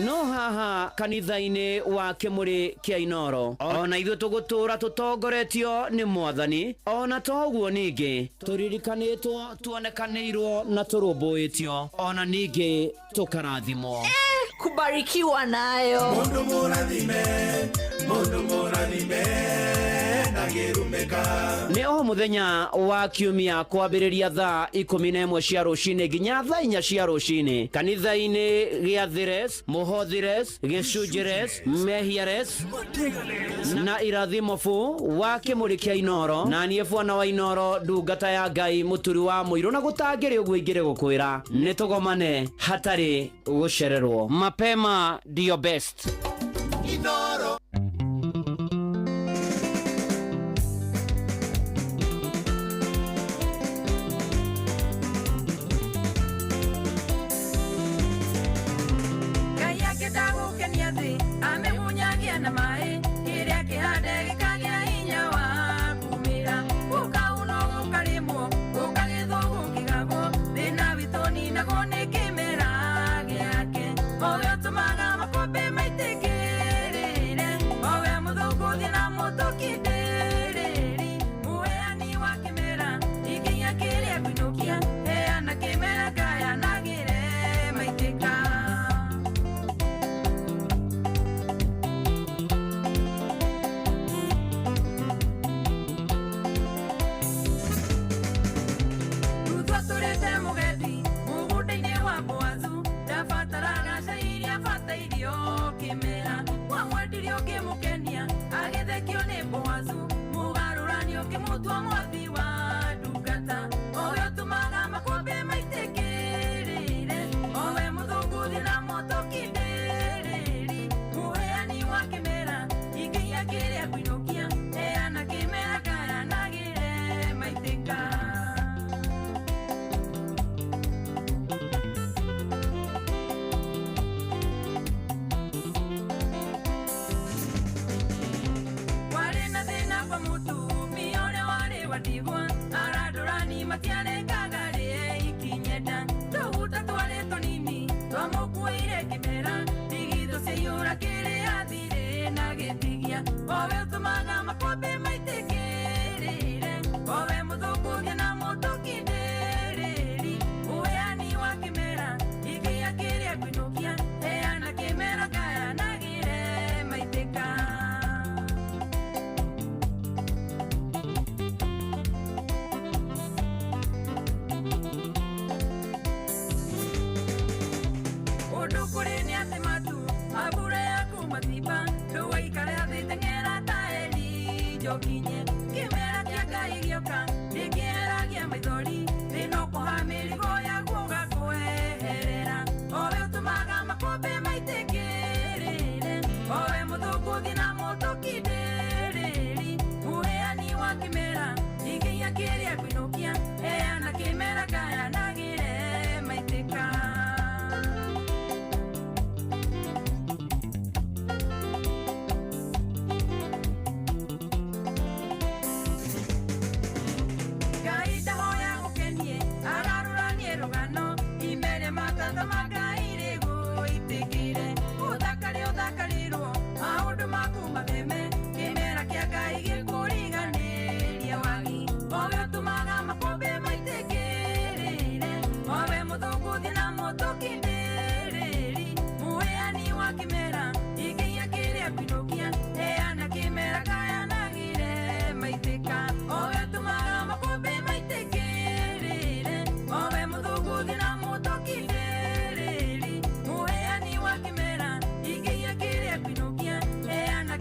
No haha kanitha-inĩ wa Kĩmũrĩ kĩa Inoro, ona ithuĩ tũgũtũra tũtongoretio nĩ Mwathani. Ona toguo ningĩ tũririkanĩtwo, tuonekanĩirwo na tũrũmbũĩtio, ona ningĩ tũkarathimwo. Kubarikiwa nayo. Mundu mũrathime, mundu mũrathime ndangĩrumĩka. Nĩ o mũthenya wa kiumia kwambĩrĩria thaa 11 cia rũcinĩ nginya thaa 4 cia rũcinĩ, kanitha-inĩ gĩa Thires, Mũhothires, Gĩcunjĩres, Mehiares na Irathimo bu wa Kĩmũrĩ kĩa Inoro. Na niĩ bwana wa Inoro, ndungata ya Ngai, mũturi wa mũirũ, na gũtangĩrĩ ũguo ingĩrĩ gũkwĩra nĩ tũgomane hatarĩ gũcererwo. Mapema ndio best. Inoro. Ngai akĩenda gũkenia thĩ, amĩmunyagia na maĩ, kĩrĩa kĩhande gĩkagĩa hinya wa kumĩra. Gũkaunwo gũkarĩmwo, gũkagethwo gũkĩgagwo, thĩna witũ ũninagwo nĩ kĩmera gĩake. Owe ũtũmaga makũmbĩ maitĩkĩrĩre, owe mũthũngũ thĩ na mũtũkindĩrĩri. Mũheani wa kĩmera, ikinya kĩrĩa ngũinũkia, heana kĩmera ngayanagĩre maitĩka. Ruthu atũrĩte mũgethi mũgũnda-inĩ wa Boazu, ndabataraga cai iria abatairio kĩmera. Wamwendirie ũkĩmũkenia, agĩthekio nĩ Boazu, mũgarũrani ũkĩmũtua mwathi wa ndungata. Owe ũtũmaga makũmbĩ maitĩkĩrĩre, owe mũthũngũ thĩ na mũtũkindĩrĩri. Mũheani wa kĩmera, ikinya kĩrĩa ngũinũkia, heana kĩmera ngayanagĩre maitĩka. Warĩ na thĩna kwa mũtumia ũrĩa warĩ wa ndigwa, arandũrani matiarekaga rĩe ikinyenda. Tũguta twarĩ tũnini twamũkuĩire kĩmera, ndigithũ ciaiyũra kĩrĩa thirĩ na gĩtigia. Owe ũtũmaga makũmbĩ maitĩkĩrĩre, owe mũthũngũ thĩ na mũtũkindĩrĩri. Mũheani wa kĩmera, ikinya kĩrĩa ngũinũkia, heana kĩmera ngayanagĩre maitĩka. Ũndũ kũrĩ nĩ atĩ matu ma mbura yaku matimba, ndũgaikare thĩ teng'era ta Elija ũkinye. Kĩmera kĩa Ngai gĩoka nĩkĩheragia maithori, thĩna ũkoha mĩrigo yaguo ũgakweherera. Owe ũtũmaga makũmbĩ maitĩkĩrĩre, owe mũthũngũ thĩ na mũtũkindĩrĩri. Mũheani wa kĩmera, ikinya kĩrĩa ngũinũkia, heana kĩmera ngayanagĩre maitĩka. Ngai ndahoya gũkenie, agarũranie rũgano, imere matatha ma Ngai rĩgũitĩkĩre. Ũthakare ũthakarĩrwo, maũndũ maku matheme, kĩmera kĩa Ngai gĩkũriganĩria wagi. Owe ũtũmaga makũmbĩ maitĩkĩrĩre, owe mũthũngũ thĩ na mũtũkindĩrĩri. Mũheani wa kĩmera, ikinya kĩrĩa ngũinũkia, heana kĩmera ngayanagĩre maitĩka. Owe ũtũmaga makũmbĩ maitĩkĩrĩre, owe mũthũngũ thĩ na mũtũkindĩrĩri. Mũheani wa kĩmera, ikinya kĩrĩa ngũinũkia, heana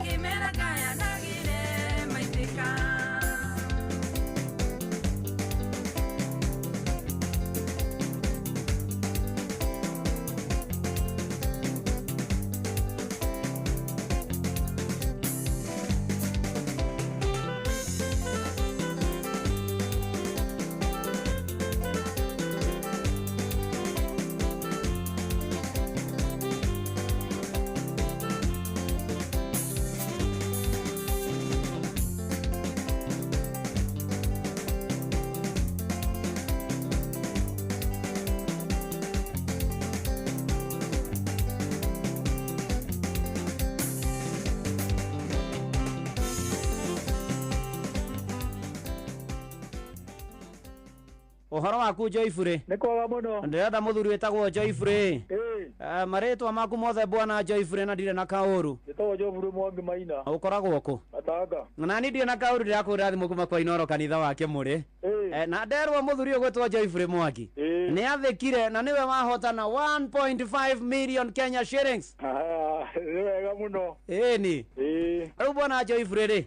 Ũhoro waku Joyfrey? Nĩ kwega mũno. Ndĩrenda mũthuri wĩtagwo Joyfrey. Marĩtwa maku mothe bwana Joyfrey na ndirĩ na kaũru. Njĩtagwo Joyfrey Mwangi Maina. Ũkoragwo kũ? Gatanga. Na niĩ ndirĩ na kaũru, ndĩrakũhũrĩra thimũ kuma kwa Inoro kanitha wake mũrĩ. Na nderwo mũthuri ũyũ gwĩtwo Joyfrey Mwangi nĩ athĩkire na nĩwe wahotana 1.5 million Kenya shillings. Nĩ wega mũno. Ĩni. Rĩu bwana Joyfrey rĩ,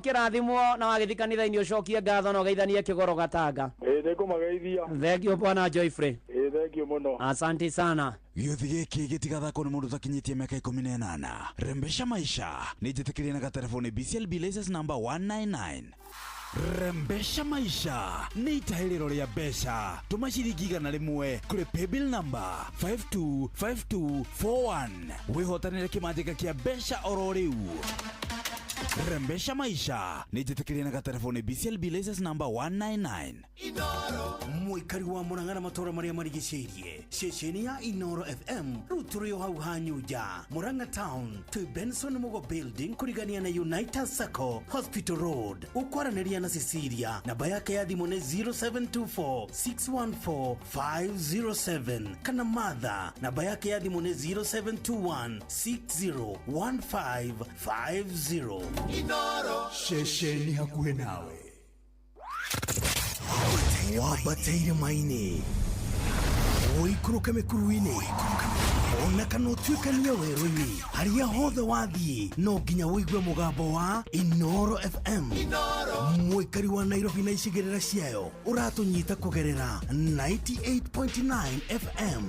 kĩrathimwo na wagĩthiĩ kanitha-inĩ ũcokie ngatho na ũgeithanie kĩgoro Gatanga. Ĩĩ, nĩngũmageithia. Thank you bwana Joyfrey. Ĩĩ, thank you mũno. Asante sana. Gĩũthi gĩkĩ gĩtigathakwo nĩ mũndũ ũtakinyĩtie mĩaka 18. Rembesha maisha nĩ njĩtĩkĩrie na gatelefoni BCLB license number 199. Rembesha maisha nĩ itahĩrĩro rĩa mbeca. Tũma ciringi 100 kũrĩ paybill number 525241 wĩhotanĩre kĩmanjĩka kĩa mbeca oro rĩu. Rembesha maisha nĩ njĩtĩkĩrie na gatelefoni BCLB license number 199. Mũikari wa Murang'a na matũũra marĩa marigicĩirie, ceceni ya Inoro FM rĩu tũrĩ o hau Hanyunja, Murang'a Town, twĩ Benson Mugo Building kũrigania na United Sacco Hospital Road. Ũkwaranĩria na Cecilia, namba yake ya thimũ nĩ 0724 614 507, kana Martha, namba yake ya thimũ nĩ 0721 601550. Inoro ceceni hakuhĩ nawe. Wambateire maini, ũikũrũke mĩkuru-inĩ, ona kana ũtuĩkanie werũ-inĩ, harĩa hothe wathiĩ no nginya ũigue mũgambo wa Inoro FM. Mũikari wa Nairobi na icigĩrĩra ciayo ũratũnyita kũgerera 98.9 FM.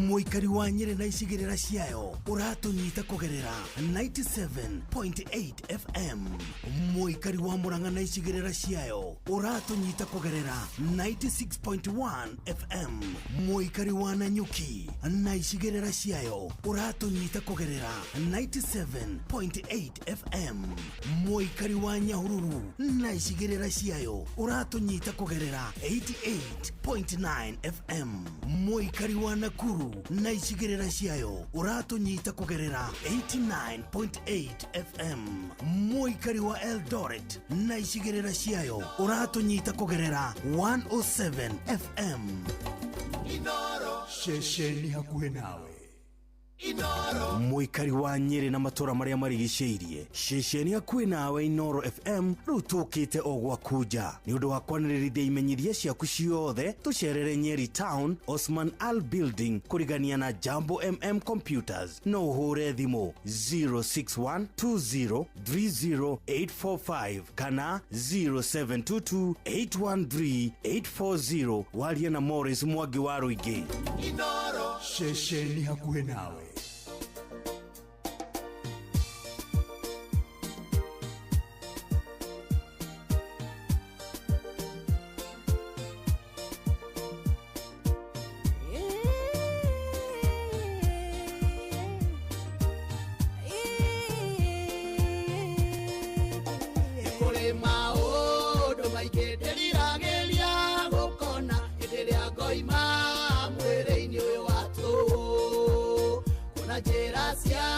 Mũikari wa Nyĩrĩ na icigĩrĩra ciayo ũratũnyita kũgerera 97.8 FM. Mũikari wa Murang'a na icigĩrĩra ciayo ũratũnyita kũgerera 96.1 FM. Mũikari wa Nanyuki na icigĩrĩra ciayo ũratũnyita kũgerera 97.8 FM. Mũikari wa Nyahururu na icigĩrĩra ciayo ũratũnyita kũgerera 88.9 FM. Mũikari wa Nakuru na icigĩrĩra ciayo ũratũnyita kũgerera 89.8 FM. Mũikari wa Eldoret na icigĩrĩra ciayo ũratũnyita kũgerera 107 FM. Inoro ceceni hakuhĩ nawe. Mũikari wa Nyĩrĩ na matũũra marĩa marigicĩirie, ceceni hakuhĩ nawe Inoro FM rĩu tũkĩte o gwaku nja. Nĩ ũndũ wa kwanĩrĩrithia imenyithia ciaku ciothe, tũcerere Nyeri Town, Osman Al Building, kũrigania na Jambo MM Computers. No ũhũre thimũ 061 20 30845 kana 0722 813 840. Warie na Morris Mwangi wa Rũingĩ. Inoro ceceni hakuhĩ nawe. Kũrĩ maũndũ maingĩ ndĩriragĩria gũkona hĩndĩ ĩrĩa ngoima mwĩrĩ-inĩ ũyũ wa tũhũ, kuona njĩra cia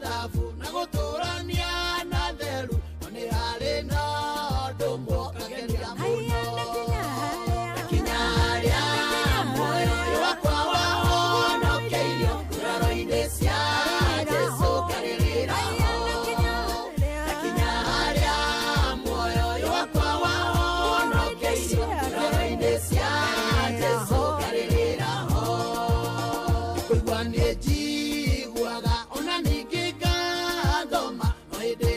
thabu na gũtũrania na theru, no nĩ harĩ na ũndũ ũmwe ũkangenia mũno. Ndakinya harĩa muoyo ũyũ wakwa wahonokeirio nguraro-inĩ cia Jesũ ngarĩrĩra ho. Ndakinya harĩa muoyo ũyũ wakwa wahonokeirio nguraro-inĩ cia Jesũ ngarĩrĩra ho. Kũigua nĩ njiguaga ona ningĩ ngathoma, no hĩndĩ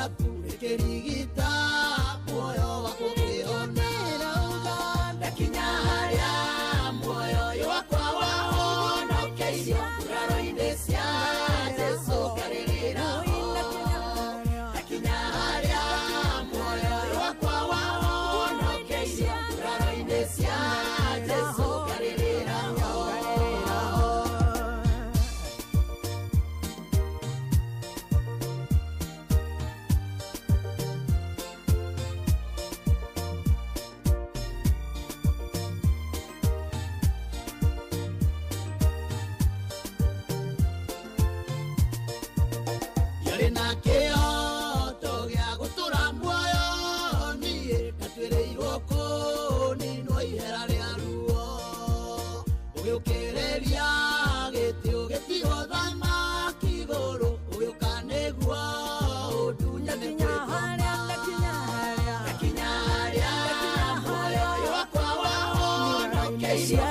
rĩaku rĩkĩrigita muoyo wakwa ũkĩhona. Ndakinya harĩa muoyo ũyũ wakwa wahonokeirio nguraro-inĩ cia Jesũ ngarĩrĩra ho. Ndakinya harĩa muoyo ũyũ wakwa wahonokeirio nguraro-inĩ cia Jesũ ngarĩrĩra ho. Yarĩ na kĩhoto gĩa gũtũra muoyo niĩ ndatuĩrĩirwo kũninwo ihera rĩa ruo. Ũgĩũkĩrĩria gĩtĩ ũgĩtigwo thamaki igũrũ ũgĩũka nĩguo ũndunyane kwĩ ngoma. Ndakinya harĩa muoyo ũyũ wakwa wahonokeirio